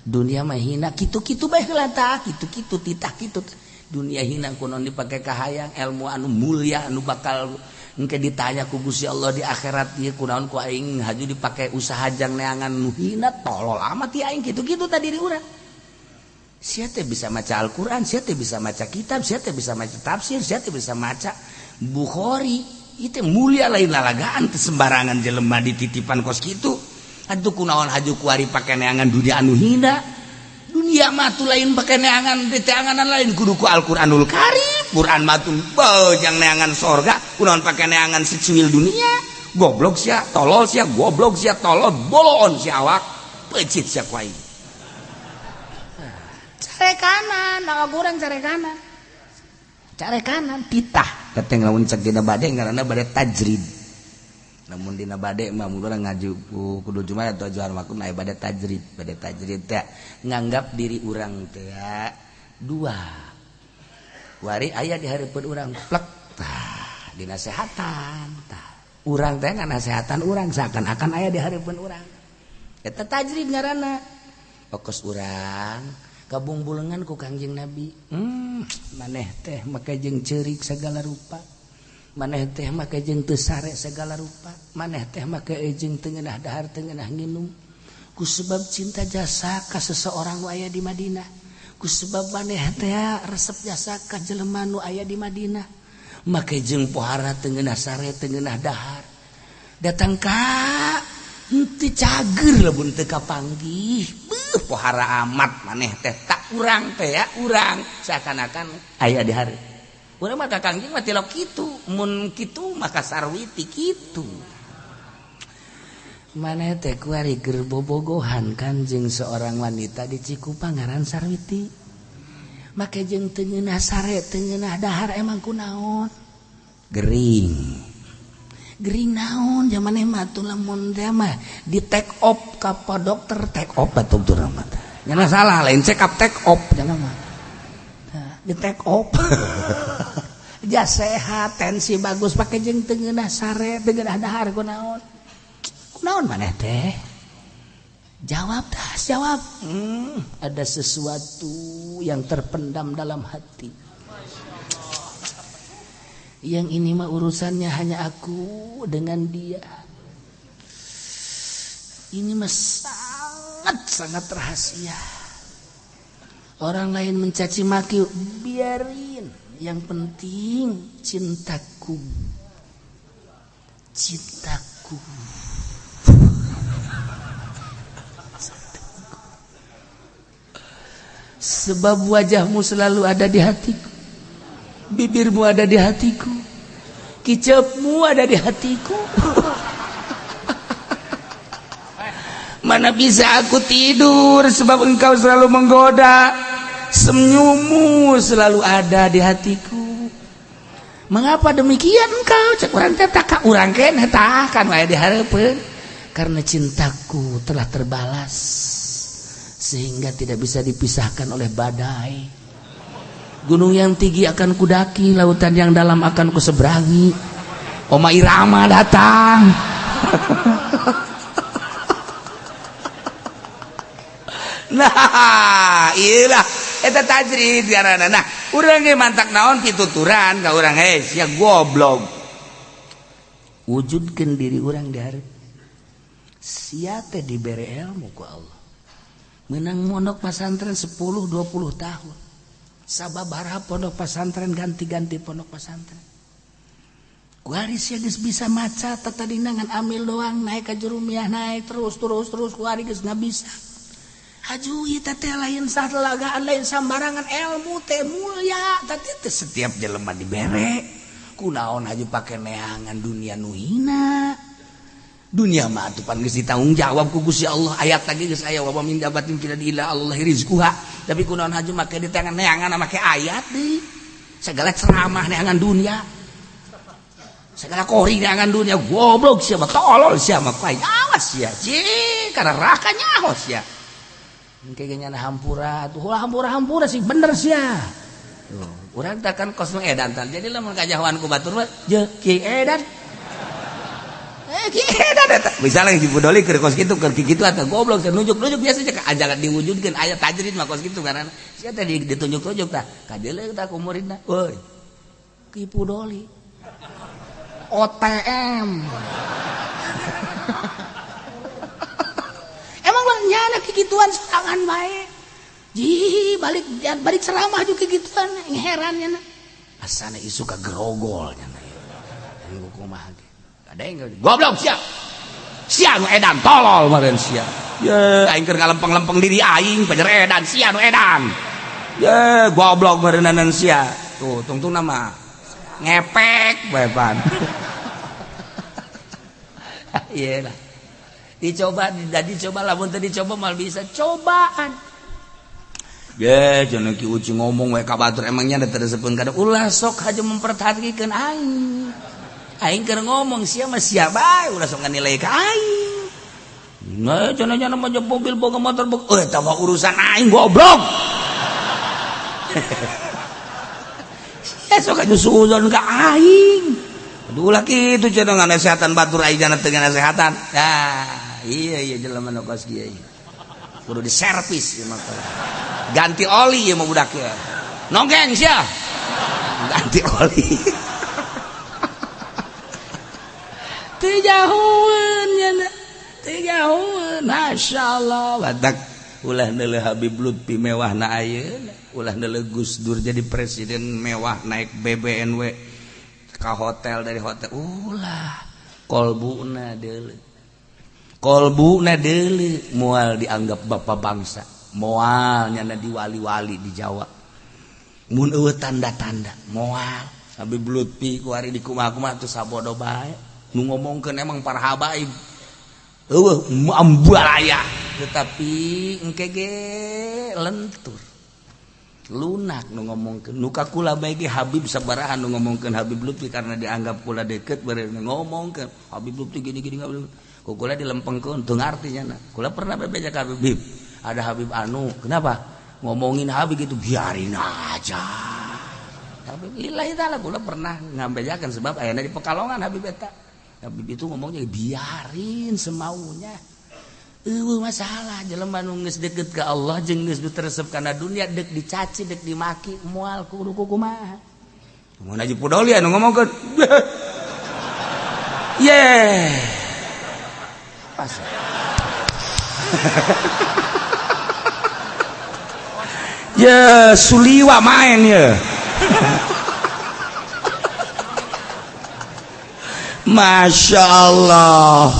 Dunia mah hina, kitu-kitu bae heula tah, kitu-kitu titah kitu. Dunia hina, kunaon dipake kahayang ilmu anu mulia anu bakal engke ditanya ku Gusti Allah di akhirat ieu, kunaon ku aing haju dipake usaha jang neangan nu hina, tolol amat ya aing, kitu-kitu tadi di urang. Sia teh bisa maca Al-Qur'an, sia teh bisa maca kitab, sia teh bisa maca tafsir, sia teh bisa maca Bukhari. Itu mulia, lain lalagaan teh, sembarangan jelema dititipan kos kitu. Atuh kunaon haju kuari pake neangan dunia anu hina? Dunia. Dunia mah tuh lain pakai neangan di teanganan lain kudu ku Al-Qur'anul Karim. Quran mah tuh jang neangan sorga, kunaon pakai neangan secuil dunia. Goblok sia, tolol sia, goblok sia, tolol, boloon sia awak, pecit sia ku aing. Care kanan, awak urang care kanan. Care kanan titah. Teteng lamun cek dina bade ngaranna bade tajrid. Namun dina bade mah mun urang ngaju kudu jumat atau jual makum aya bade tajrid. Bade tajrid teh nganggap diri urang teh dua. Wari aya di hareupeun urang plek tah dinasehatan tah. Urang teh nganasehatan urang seakan-akan aya di hareupeun urang. Eta tajrid ngaranna. Okos urang kabungbulengan ku Kangjeng Nabi. Maneh teh make jeung ceurik segala rupa. Maneh teh make jeung teu sare segala rupa. Maneh teh make jeung teu ngeunah dahar teu ngeunah nginum. Ku sebab cinta jasa ka seseorang nu aya di Madinah. Ku sebab maneh teh resep jasa ka jelema nu aya di Madinah. Make jeung pohara teu ngeunah sare teu ngeunah dahar. Datang ka henteu cager lamun teu kapanggih. Beuh pohara amat maneh teh tak urang teh ya urang seakan-akan aya di hari. Urang mah ka Kangjeng mah tilok kitu, mun kitu maka sarwiti kitu. Maneh teh kuari keur bobogohan kanjeng seorang wanita di Cikupa ngaran Sarwiti. Make jeung teu ngeunah sare teu ngeunah dahar emang kunaon? Gering. Gering naon jaman mah tuh lamun teh mah di take off ka pa dokter take off atuh tuh mah. Nya salah lain check up take off nya mah. Di take off. Ja sehat, tensi bagus pake jeung teu ngeunah sare, teu ngeunah dahar kunaon? Kunaon maneh teh? Jawab dah, jawab. Ada sesuatu yang terpendam dalam hati. Yang ini mah urusannya hanya aku dengan dia. Ini mah sangat-sangat rahasia. Orang lain mencaci maki, biarin. Yang penting cintaku. Cintaku. Sebab wajahmu selalu ada di hatiku. Bibirmu ada di hatiku. Kicapmu ada di hatiku. Mana bisa aku tidur sebab engkau selalu menggoda. Senyummu selalu ada di hatiku. Mengapa demikian engkau? Cek urang teh tak ka urang keneh tah kan aya di hareupeun. Karena cintaku telah terbalas sehingga tidak bisa dipisahkan oleh badai. Gunung yang tinggi akan kudaki, lautan yang dalam akan kuseberangi. Oma Irama datang. Nah, iyalah eta tajrid ngaranna. Nah, urang ge mantak naon pituturan ka urang heh sia goblok. Wujudkeun diri urang di hareup. Sia teh dibere ilmu ku Allah. Menang mondok pesantren 10 20 tahun. Sababaraha pondok pesantren ganti-ganti pondok pesantren. Kuari sia geus bisa maca tatadina ngan amil doang naik ka jurumiah naik terus terus terus kuari geus ngabisa. Haju ieu teh lain satelagaan lain sambarangan ilmu teh mulia teh teh setiap jelema dibere. Kunaon haju pake neangan dunia nu hina. Dunia mah atuh pan geus ditanggung jawab ku Gusti Allah. Ayat lagi geus aya wa min dabatin fil ila Allah rizquha. Tapi kunaon haju make ditengan neangan make ayat deui. Segala ceramah neangan dunia. Segala kori neangan dunia goblok sia mah tolol sia mah awas sia. Cing kana neraka nyaho sia. Engke ge nyana hampura tuh hampura-hampura sih bener sia. Tuh, urang teh kan kos nu edan tan. Jadi lamun kajahoan ku batur mah je kiai edan. Misalnya si Budoli keur kos kitu keur kitu atau goblok sia nunjuk-nunjuk biasa cek ajaran diwujudkeun aya tajrid mah kos kitu karena sia teh ditunjuk-tunjuk tah kadeuleu tah ku muridna euy Ki Budoli OTM emang mah nyana kikituan sorangan bae ji balik balik ceramah juga kikituan heran nyana asana isu ka grogol nyana ieu kumaha ge. Ada yang goblok sia. Sia nu edan tolol meureun sia. Ye, aing keur ngalempeng-lempeng diri aing pajar edan sia nu edan. Ye, goblok beureunanan sia. Tuh, tungtung nama ngepek bae pan. Ieu lah. Dicoba, dicoba lamun teu dicoba mal bisa cobaan. Ye, cenah Ki Uci ngomong we ka batur emangnya da teu resepkeun kada ulah sok haja mempertahankeun aing. Aing keur ngomong sia mah sia bae ulah sok nganilai ka aing. Nah, cenah nya mah mobil boga motor boga eta mah urusan aing goblok. Sok aja suuzon ka aing. Aduh ulah kitu cenah nganasehatan batur aing jana teu nganasehatan. Nah, iya iya jelema nu kos kieu. Kudu diservis ieu mah. Ganti oli ieu mah budak ieu. Nonggeng sia. Ganti oli. Teu jauheun nya. Teu jauheun. Masyaallah batak ulah neuleuh Habib Lutfi mewah na ayeuna, ulah neuleuh Gus Dur jadi presiden mewah naik BBNW ka hotel dari hotel ulah kolbuna deuleu. Kolbuna deuleu moal dianggap bapak bangsa, moal nyana diwali-wali di Jawa. Mun eueuh tanda-tanda moal Habib Lutfi ku ari di kumaha-kumaha teu sabodo bae. Nu ngomongkeun emang para habaib eueuh ambalaya tetapi engke ge lentur lunak nu ngomongkeun nu ka kula bae ge Habib sabaraha nu ngomongkeun Habib Lutfi karena dianggap kula deket beureun ngomongkeun Habib Lutfi gini-gini ku kula dilempengkeun teu ngarti nya kula pernah bebeja ka Habib ada Habib anu kenapa ngomongin Habib gitu biarin aja Habib lillahi taala kula pernah ngambejakeun sebab ayana di Pekalongan Habib eta Habib itu ngomongnya biarin semaunya. Eueuh masalah jelema nu geus deket ka Allah jeung geus teresep kana dunia deuk dicaci deuk dimaki moal kudu kumaha. Mun Haji Pudoli anu ngomongkeun. Ye. Pas. Ye suliwa main ye. Masya Allah.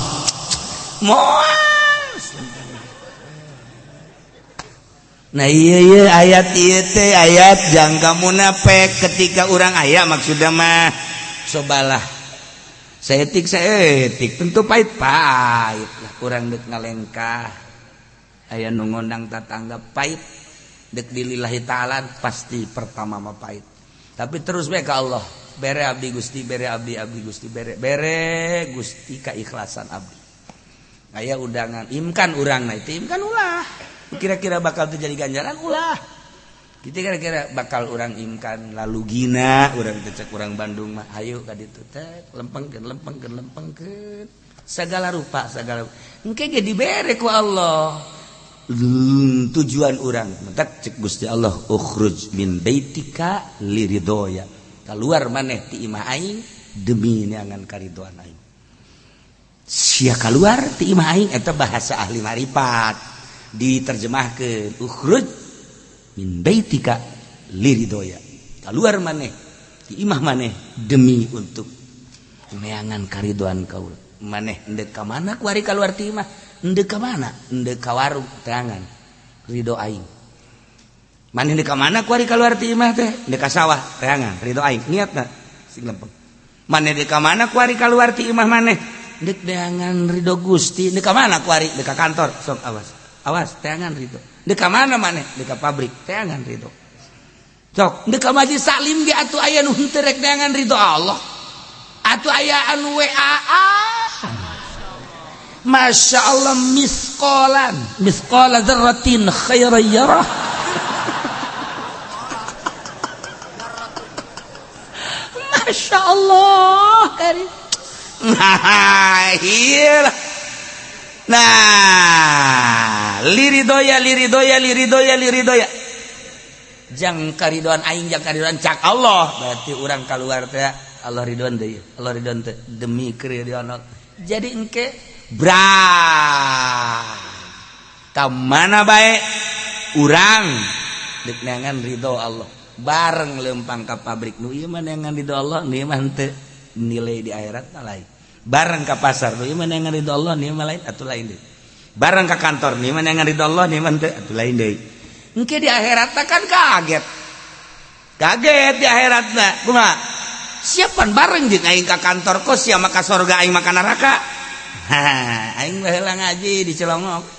Nah iya iya ayat iya teh ayat jangka munafik ketika orang aya maksudnya mah cobalah saeutik saeutik tentu pahit-pahit lah kurang dek ngalengkah aya nu ngondang tatangga pahit dek dilillahi ta'ala pasti pertama mah pahit tapi terus bae ka Allah bere abdi Gusti bere abdi abdi Gusti bere bere Gusti keikhlasan abdi aya undangan imkan urang nah itu imkan ulah kira-kira bakal terjadi ganjaran ulah kita kira-kira bakal orang imkan lalu gina orang tecek orang Bandung mah ayo ka ditu teh lempengkeun lempengkeun lempengkeun segala rupa segala engke ge dibere ku Allah tujuan urang mentak cek Gusti Allah ukhruj min baitika liridhoya keluar maneh ti imah aing demi neangan karidoan aing sia keluar ti imah aing eta bahasa ahli marifat diterjemahkeun ukhruj min baitika liridhoya keluar maneh ti imah maneh demi untuk neangan karidoan kaula maneh endek ka mana kuari keluar ti imah endek ka mana endek ka warung teangan ridho aing maneh endek ka mana kuari keluar ti imah teh endek ka sawah teangan ridho aing niatna sing lempeng maneh endek ka mana kuari keluar ti imah maneh endek neangan ridho Gusti endek ka mana kuari endek ka kantor sok awas awas teangan ridho dek ka mana maneh dek ka pabrik teangan ridho sok dek ka majlis taklim ge atuh aya nu henteu rek teangan ridho Allah atuh aya anu WA Masya Allah misqalan misqala dzarratin khairan yarah Masya Allah karim nah iyalah nah liridoya liridoya liridoya liridoya jang karidoan aing jang karidoan cak Allah berarti urang keluar teh Allah ridhoan deui Allah ridhoan teh demi karidoan jadi engke bra ka mana bae urang deuk neangan ridho Allah bareng lempang ka pabrik nu ieu mah neangan ridho Allah nu ieu mah henteu nilai di akhirat mah lain bareng ka pasar nu ieu mah neangan ridho Allah nu ieu mah lain atuh lain deui. Bareng ka kantor nih mana yang ridho Allah nih man teu atuh lain deui. Engke di akhirat kan kaget. Kaget di akhiratna. Kumaha? Siapan bareng jeung aing ka kantor kos sia maka surga, aing maka neraka. Ha, aing baheula ngaji di Cilongok.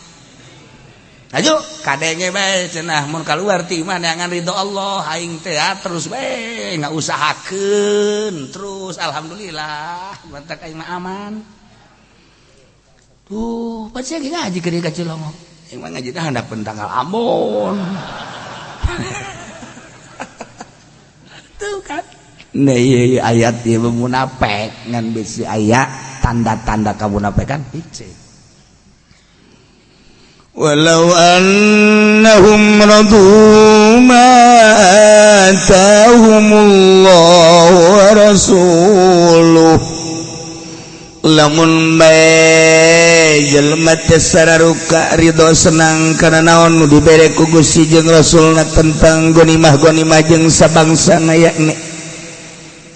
Aju kadenge bae cenah, mun kaluar ti imah neangan ridho Allah, aing teh terus bae ngausahakeun terus, alhamdulillah matak aing mah aman. Tuh, pasti lagi ngaji ke ka Cilongok. Aing mah ngaji teh handapeun tanggal Ambon. Tuh kan. Nah, iya, ayat ieu munafik ngan bisi aya tanda-tanda kamunafikan hiji. ولو أنهم رضوا ما آتاهم الله ورسوله. Lamun bae jelema teh sararuka ridho senang kana naon nu dibere ku Gusti jeung Rasulna tentang gonimah-gonimah jeung sabangsa yakni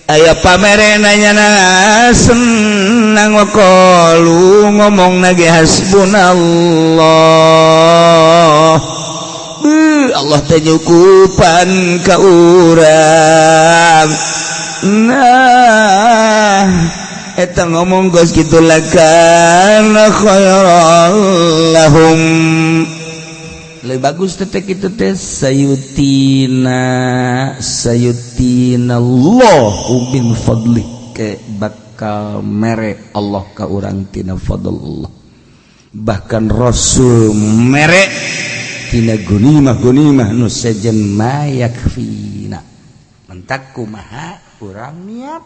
aya pamerena nyana senang, waqalu ngomong nage hasbunallah. Beuh, Allah teh nyukupan ka urang. Nah, eta ngomong geus kitu, lakana khairan lahum, lebih bagus tetek itu teh sayutina sayutina Allahu min fadli, ke bakal mere Allah ka urang tina fadl Allah, bahkan Rasul mere tina gunimah gunimah nu sejen ma yakfina. Mentak kumaha urang niat?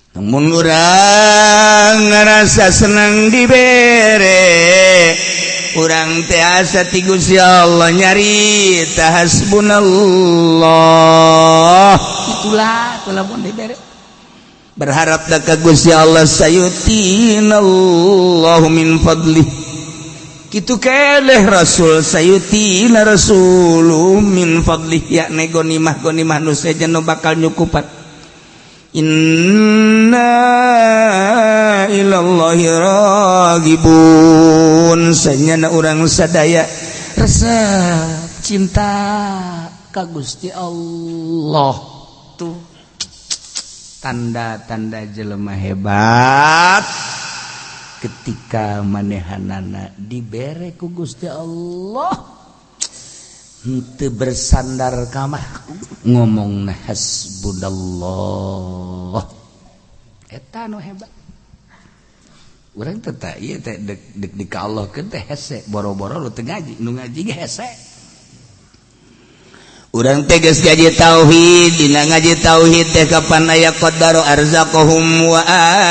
Namun urang ngerasa senang dibere, urang teh asa ti Gusti Allah nyarita hasbunallah. Itulah lamun dibere. Berharap da ka Gusti Allah sayutinallahu min fadlih. Kitu keleh Rasul, sayutina Rasulu min fadlih, yakni gonimah gonimah nu sejen nu bakal nyukupan. Inna ilallahi ragibun, sanyana urang sadaya resep cinta ka Gusti Allah. Tuh tanda-tanda jelema hebat ketika manehanana dibere ku Gusti Allah henteu bersandar ka makhluk, ngomong hasbunallah. Eta nu hebat. Urang teh tah ieu teh dek dek di ka Allah keun teh hese, boro-boro lu teu ngaji, nu ngaji ge hese. Urang teh geus ngaji tauhid, dina ngaji tauhid teh kapan aya qaddaro arzaqahum wa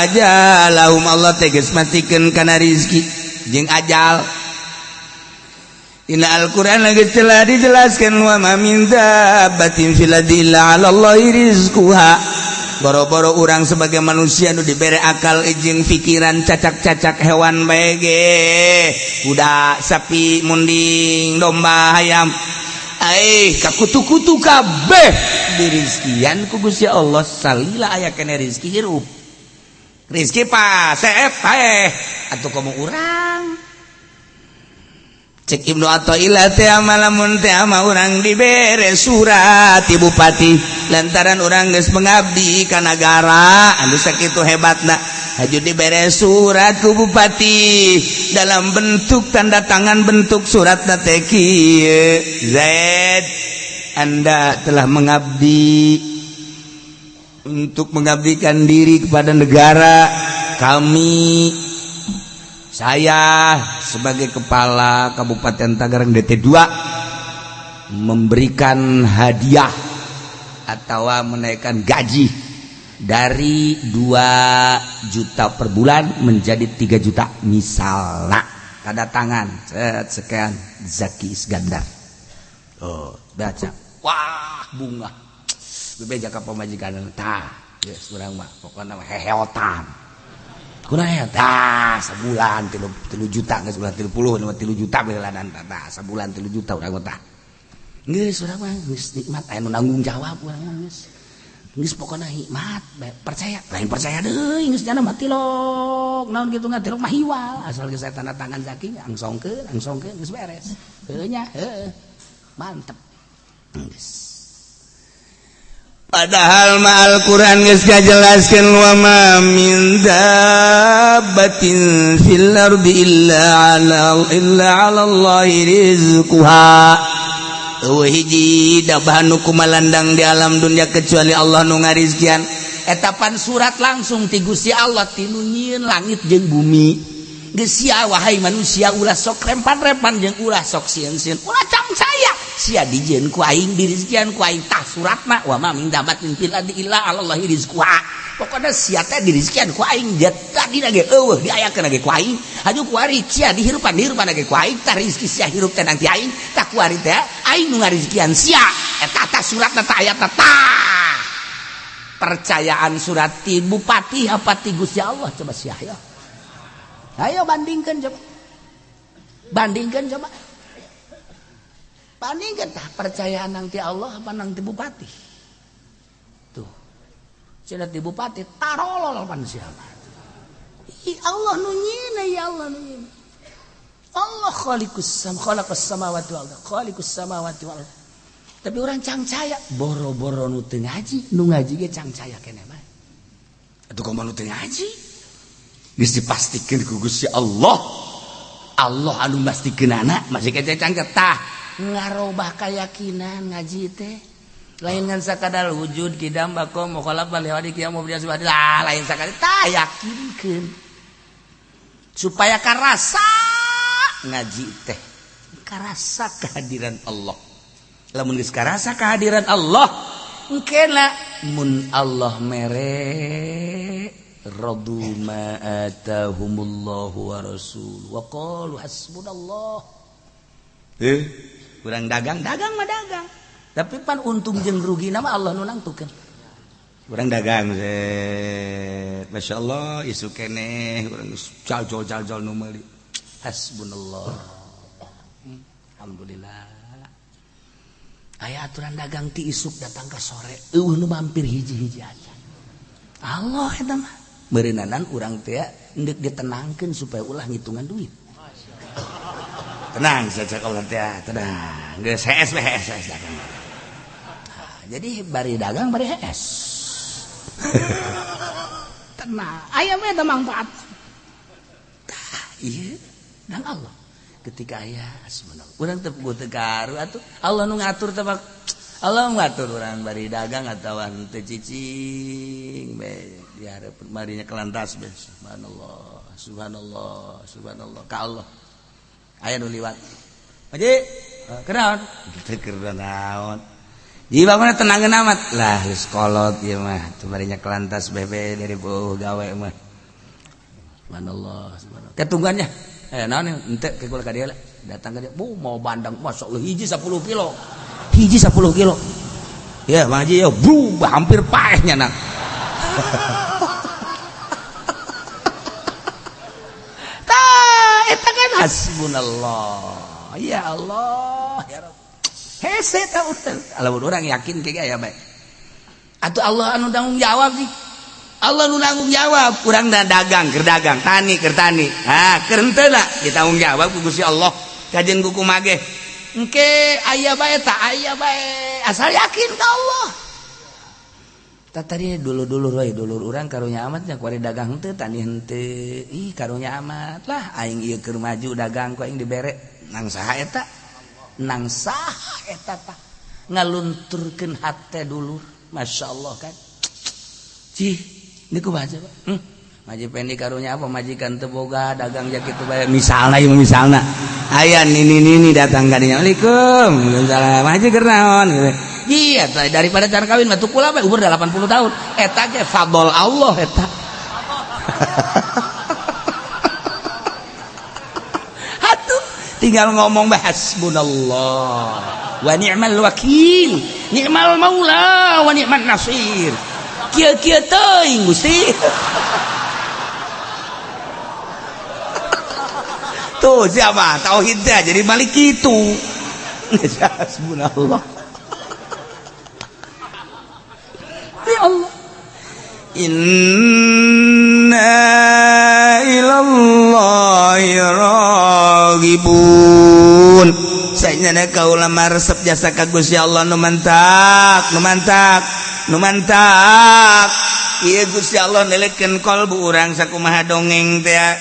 ajalahum, Allah teh geus mastikeun kana rizki jeung ajal. Dina Al-Qur'an lagi telah dijelaskan wa ma min dabbatin fil ardi illa 'ala Allahi rizquha. Boro-boro urang sebagai manusia nu dibere akal jeung pikiran, cacak-cacak hewan bae ge, kuda, sapi, munding, domba, hayam, ai ka kutu-kutu kabeh dirizkian ku Gusti Allah. Salila aya kene rizki hirup, rizki pasep paeh atuh komo urang. Cek Ibnu Athaillah teh, lamun teh ama urang dibere surat ti bupati lantaran urang geus mengabdi ka nagara anu sakitu hebatna, haju dibere surat ku bupati dalam bentuk tanda tangan, bentuk surat teh kieu: "Zaid, Anda telah mengabdi untuk mengabdikan diri kepada negara kami. Saya sebagai kepala Kabupaten Tangerang DT2 memberikan hadiah atau menaikkan gaji dari 2 juta per bulan menjadi 3 juta," misalnya, tanda tangan set sekian Zaki Iskandar. Oh, baca, wah, bunga bebeja ka pamajikan tah, geus urang mah pokona mah heheotan. Kunaon tah sabulan 3 juta, geus bulan 30 3 juta belanan tah, sabulan 3 juta urang mah tah. Geus urang mah geus nikmat, aya nu nanggung jawab urang mah geus. Geus pokona hikmat percaya lain percaya deui geus jana mah tilok naon kitu ngatilok mah hiwal asal geus saya tanda tangan saking angsongkeun geus beres heuh nya heuh mantep geus. Padahal ma Al-Qur'an geus ngajelaskeun wa ma min dabbatin fil ardi illa 'ala Allahi rizquha. Eueuh hiji dabah nu kumalandang di alam dunia kecuali Allah nu ngarizkian. Eta pan surat langsung ti Gusti Allah ti nu nyieun langit jeung bumi. Geus sia wahai manusia ulah sok rempan-rempan jeung ulah sok sieun-sieun ulah cangcaya. Sia dijieun ku aing dirizkian ku aing tah suratna wa ma min dabbatin fil ardi illa 'ala Allahi rizquha. Pokona sia teh dirizkian ku aing tadi ge eueuh diayakeun ge ku aing haju kuari sia dihirupan ge ku aing tah rizki sia hirup teh nanti aing tah kuari teh aing nu ngarizkian sia eta tah suratna tah ayatna tah percayaan surat ti bupati apa ti Gusti Allah coba sia ayo ayo bandingkeun coba bandingkeun tah percayaan nang ti Allah apa nang ti bupati tuh cenah ti bupati tarolol pan siapa i Allah nu nyieun ya Allah nu nyieun Allah khaliqus sam khalaqas samawati wal ardh khaliqus samawati wal ardh. Tapi orang cangcaya boro-boro nu teu ngaji nu ngaji ge cangcaya keneh mah atuh komo nu teu ngaji geus dipastikeun ku Gusti Allah. Allah anu mastikeunana masih kece cangcaya tah ngarobah keyakinan ngaji teh lain ngan sakadar wujud kidam baqa mukhalafan li qiyam mubdi lah lain sakadar tah yakinkeun supaya karasa ngaji teh karasa kehadiran Allah. Lamun geus karasa kehadiran Allah engkena mun Allah mere radu ma atahumullahu wa rasul wa qalu hasbunallah. Kurang dagang dagang mah dagang tapi pan untung jeung rugi nama Allah nu nangtukeun. Urang dagang set masyaallah isu keneh urang jal-jal nu meuli hasbunallah. Alhamdulillah aya aturan dagang ti isuk datang ke sore eueuh nu mampir hiji-hiji aja Allah eta mah meureunana urang teh endek ditenangkeun supaya ulah ngitungan duit. Tenang saja kalau teh tenang geus hees we hees dagang. Jadi bari dagang bari hees. Tenang aya we eta manfaat tah ieu dan Allah ketika aya hasbunallah urang teu puguh teu garu atuh Allah nu ngatur teh Allah ngatur urang bari dagang atawa teu cicing be dihareupeun marinya kelantas be subhanallah subhanallah subhanallah ka Allah aya nu liwat haji kenaon teu keur naon di bangunna tenangeun amat lah geus kolot ieu mah teu barinya kelantas bebe dari beuh gawe mah subhanallah subhanallah ketunggannya naon ente ke kula ka dieu datang ka dieu bu mau bandang masuk hiji 10 kilo hiji 10 kilo ya Bang Haji ya bu hampir paehnya nak. Tah eta kan hasbunallah ya Allah ya Rabb hese ta urang lamun urang yakin ke aya bae atuh Allah anu tanggung jawab sih Allah nu nanggung jawab kurang da dagang keur dagang tani keur tani ha keur henteu na ditanggung jawab ku Gusti Allah kajeun ku kumage engke aya bae ta aya bae asal yakin ka Allah tah tadi dulur-dulur we dulur urang karunya amat nya kuari dagang henteu tani henteu ih karunya amat lah aing ieu keur maju dagang ku aing dibere nang saha eta nang saha eta tah ngalunturkeun hate dulur masyaallah kan cih ini ku baca pak maji pendi karunya apa majikan teu boga dagang ja kitu bae misalna ieu misalna aya nini-nini datang ka dinya Assalamualaikum waalaikumsalam haji keur naon iya daripada cara kawin mah tukul bae umur 80 tahun eta ge fadl Allah eta. Atuh tinggal ngomong bae hasbunallah wa ni'mal wakil ni'mal maula wa ni'man nasir kieu-kieu teuing Gusti. Tuh siapa tauhidnya jadi balik itu. Hasbunallah. Ya Allah. Inna ilallahi raghibun. Saenyana kaula mah resep jasa ka Gusti Allah nu mantak, nu mantak, nu mantak. Ieu Gusti Allah nelekeun kolbu urang sakumaha dongeng teh.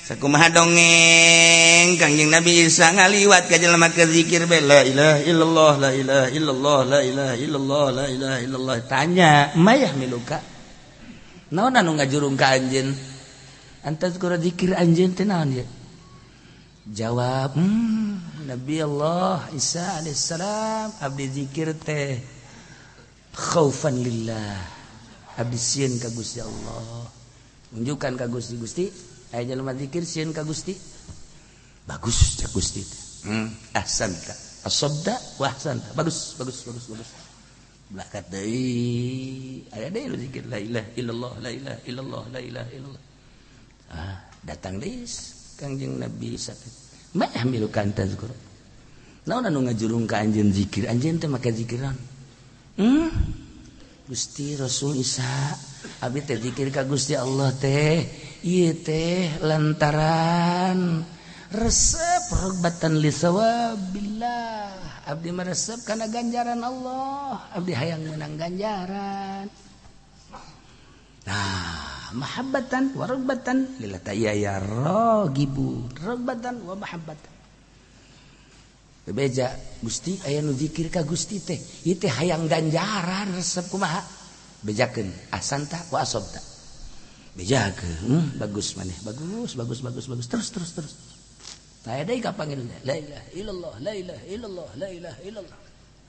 Sakumaha dongeng Kangjeng Nabi Isa ngaliwat ka jelema keur zikir be, la ilaha illallah, la ilaha illallah, la ilaha illallah, la ilaha illallah. Tanya, "Ma yahmiluka?" Naon anu ngajurung ka anjeun? An tazkura, zikir anjeun teh naon ieu? Jawab, Nabi Allah Isa alaihissalam, abdi zikir teh khaufan lillah. Abdi sieun ka Gusti Allah. Unjukkan ka Gusti. Gusti, aya jelema zikir sieun ka Gusti. Bagus cek Gusti. Ahsanta. Asabda wa ahsanta. Bagus, bagus, bagus, bagus. Belakat deui. Aya deui nu zikir la ilaha illallah, la ilaha illallah, la ilaha illallah. Ah, datang deui Kangjeng Nabi Isa. Ma yahmiluka an tazkur? Naon anu ngajurung ka anjeun zikir? Anjeun teh make zikiran. Gusti Rasul Isa, abdi teh zikir ka Gusti Allah teh ieu teh lantaran resep rogbatan li sawabillah. Abdi mah resep kana ganjaran Allah, abdi hayang menang ganjaran. Nah, mahabbatan wa ragbatan lillah ya ya ragibu, ragbatan wa mahabbatan. Bebeja Gusti, aya nu zikir ka Gusti teh ieu teh hayang ganjaran, resep kumaha? Bejakeun, ahsanta wa asabta. Bejakeun, bagus maneh, bagus, bagus, bagus, bagus, terus, terus, terus. Aya deui kapanggil la ilaha illallah, la ilaha illallah, la ilaha illallah.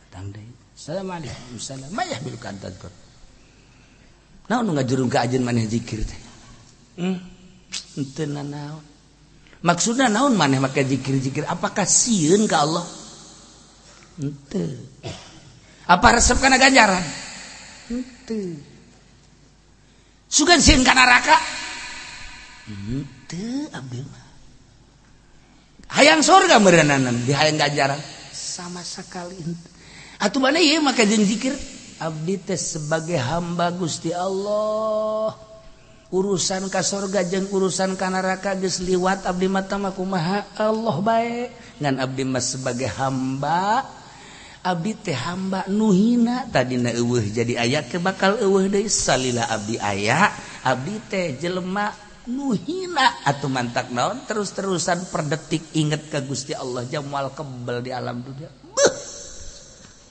Datang deui, assalamualaikum, salam. Ma yahmiluka an tadhkur? Naon nu ngajurung ka anjeun maneh zikir teh? Henteu nanaon. Maksudna naon maneh make zikir-zikir? Apakah sieun ka Allah? Henteu. Apa resep kana ganjaran? Henteu. Sugan sieun ka neraka? Henteu, abdi mah. Hayang surga meureunana, di hayang ganjaran sama sekali henteu. Atuh mana ieu make jeung zikir? Abdi teh sebagai hamba Gusti Allah, urusan ka sorga jeung urusan ka neraka geus liwat abdi mah, mah kumaha Allah bae. Ngan abdi mah sebagai hamba, abdi teh hamba nu hina, tadina euweuh jadi aya, ke bakal euweuh deui. Salila abdi aya, abdi teh jelema nu hina. Atuh mantak naon terus-terusan per detik inget ka Gusti Allah, jamal kebel di alam dunia. Beuh,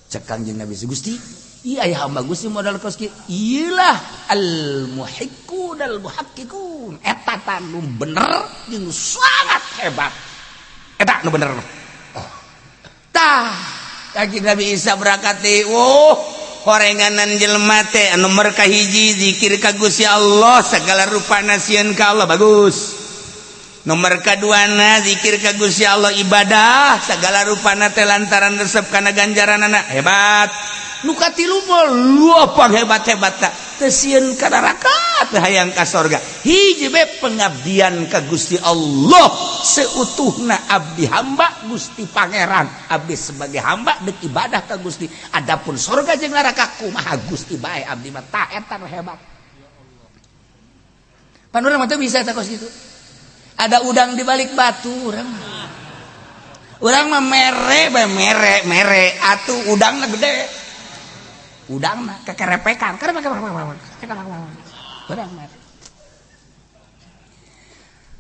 cek Kangjeng Nabi, Gusti, iya ya, hamba Gusti modal kos kieu. Iyalah al muhiqqun al muhaqqiqun, eta tah nu bener jeung sangat hebat, eta nu bener. Tah, Kanjeng Nabi Isa berangkat deui. Oh, horenganan jelema teh anu nomor kahiji zikir ka Gusti Allah segala rupana sieun ka Allah, bagus. Nomor kaduana zikir ka Gusti Allah ibadah segala rupana teh lantaran resep kana ganjaranana, hebat. Nu katilu mah luapang hebat-hebat, tak teu sieun ka neraka, teu hayang ka sorga, hiji be pengabdian ka Gusti Allah seutuhna. Abdi hamba Gusti Pangeran, abdi sebagai hamba dek ibadah ka Gusti, adapun sorga jeung neraka kumaha Gusti bae, abdi mah tah eta nu hebat. Pan urang mah teu bisa eta kos kitu, ada udang di balik batu. Urang mah, urang mah mere bae, mere mere atuh udangna gede, udang mah kekerepekan. Urang mah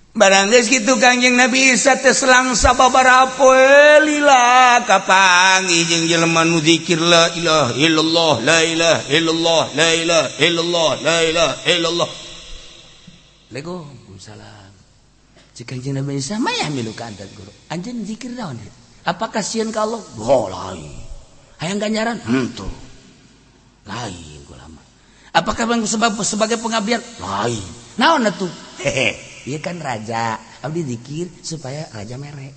barang geus kitu, Kangjeng Nabi Isa teh selang sababaraha poe lila kapanggih jeung jelema nu zikir la ilaha illallah, la ilaha illallah, la ilaha illallah, la ilaha illallah. Waalaikumsalam. Cek Kangjeng Nabi Isa, "Ma yahmiluka an tadhkuru?" Anjeun zikir naon? Apakah sieun ka Allah? Oh, lain. Hayang ganjaran? Henteu. Lain kula mah. Apakah bang sebab sebagai pengabdian? Lain. Naon atuh? Hehe, ieu kan raja. Abdi zikir supaya raja mere.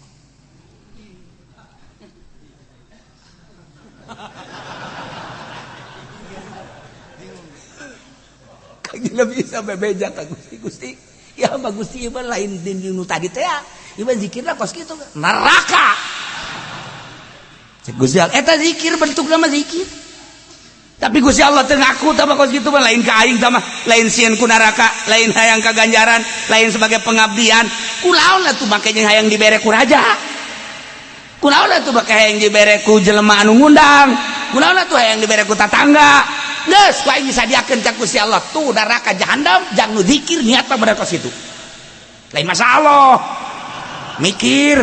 Kangjeng Nabi Isa bebeja ka Gusti, Gusti. Ya mah Gusti, ieu mah lain din nu tadi teh ya. Ieu mah zikirna kos kitu. Neraka. Cek Gusti Allah, eta zikir bentukna mah zikir. Tapi Gusti Allah teu ngaku tah kos kitu mah, lain ka aing tah mah, lain sieun ku neraka, lain hayang kaganjaran, lain sebagai pengabdian. Kulaon atuh make jeung hayang dibere ku raja? Kunaon atuh make hayang dibere ku jelema anu ngundang? Kunaon atuh hayang dibere ku tatangga? Geus ku aing disadiakeun ka Gusti Allah tuh neraka jahanam jang nu zikir niat mah bener kos kitu. Lain masalah mikir.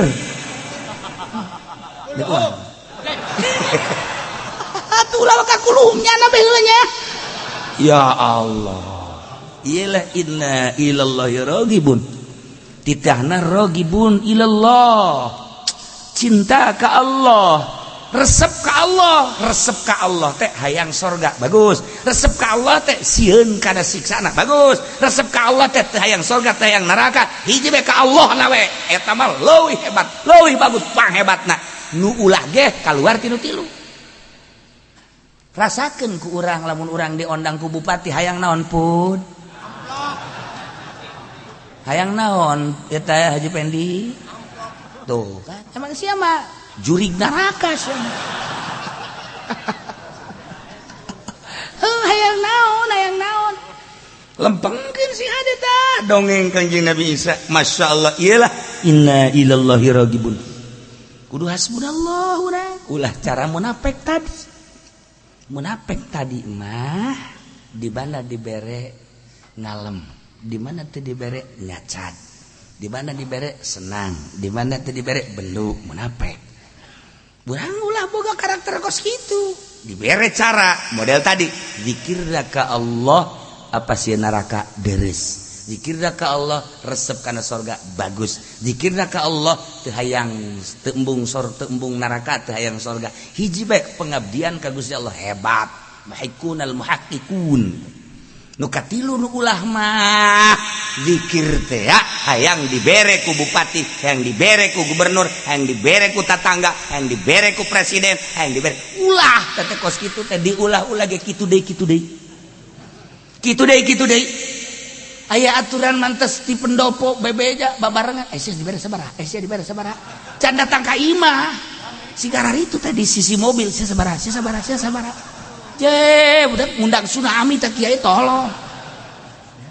Atuh ulah ka kulumnya na bae nya. Ya Allah. Iyalah inna ilallahi raghibun. Titahna raghibun ilallah. Cinta ka Allah, resep ka Allah, resep ka Allah teh hayang sorga bagus. Resep ka Allah teh sieun kana siksana bagus. Resep ka Allah teh hayang sorga teh hayang neraka. Hiji be ka Allah na we. Eta mah leuwih hebat, leuwih bagus, panghebatna. Nu ulah ge kaluar tinu tilu. Rasakeun ku urang lamun urang diondang ku bupati hayang naon pun. Hayang naon eta Haji Pendi? Tuh kan emang sia mah jurig neraka sia mah. Heuh hayang naon, hayang naon. Lempengkeun si hade tah dongeng Kanjeng Nabi Isa. Masyaallah iyalah inna ilallahi raghibun. Kudu hasbunallah urang. Ulah cara munafik tadi. Munafik tadi mah di mana dibere ngalem, di mana teu dibere nyacat, di mana dibere senang, di mana teu dibere belu munafik. Urang ulah boga karakter kos kitu. Dibere cara model tadi, zikirna ka Allah apa sih neraka deres. Zikirna ka Allah resep kana sorga bagus. Zikirna ka Allah teu hayang teu embung sor teu embung neraka teu hayang sorga. Hiji bae pengabdian ka Gusti Allah hebat. Muhaqqiqunal muhaqqiqun. Nu katilu nu ulah mah zikir teh ya, hayang dibere ku bupati, hayang dibere ku gubernur, hayang dibere ku tatangga, hayang dibere ku presiden, hayang dibere. Ulah teh kos kitu teh diulah-ulah ge kitu deui kitu deui. Kitu deui kitu deui. Aya aturan mantes di pendopo bebeja babarengan, eh sia dibere sabaraha, eh sia dibere sabaraha. Can datang ka imah. Si garar itu teh di sisi mobil sia sabaraha, sia sabaraha, sia sabaraha. Je, budak ngundang tsunami teh kiai tolong.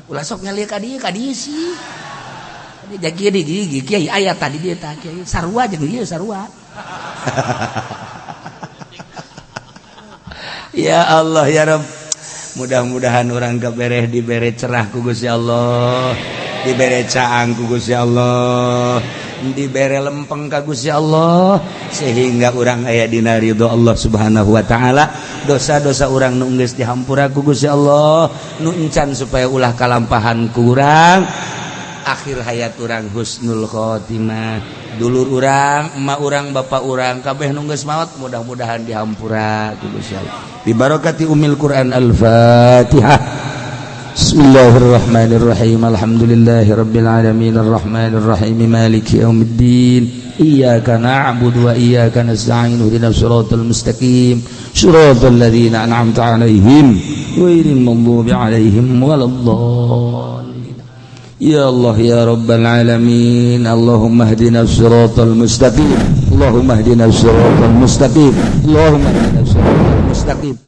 Ulah sok nyalieu ka dieu sih. Jadi di gigi kiai aya tadi dia tah kiai sarua jeung ieu sarua. Ya Allah ya Rabb. Mudah-mudahan orang kebereh dibere cerah ku Gusti Allah, dibere caang ku Gusti Allah, dibere lempeng ka Gusti Allah sehingga urang aya dina ridho Allah Subhanahu wa taala. Dosa-dosa urang nu geus dihampura ku Gusti Allah, nu encan supaya ulah kalampahan ku urang. Akhir hayat urang husnul khotimah. Dulur urang, emak urang, bapak urang kabeh nu geus maot mudah-mudahan dihampura ku Gusti Allah. Bi barakati umil Quran. Al-Fatihah. Bismillahirrahmanirrahim. Alhamdulillahirabbil alamin arrahmanirrahim maliki yaumiddin. Iyyaka na'budu wa iyyaka nasta'in ihdinas siratal mustaqim siratal ladzina an'amta 'alaihim ghairil maghdubi 'alaihim waladdallin. Ya Allah ya Rabbal alamin, Allahumma ihdinas siratal mustaqim, Allahumma ihdinas siratal mustaqim, Allahumma ihdinas siratal mustaqim.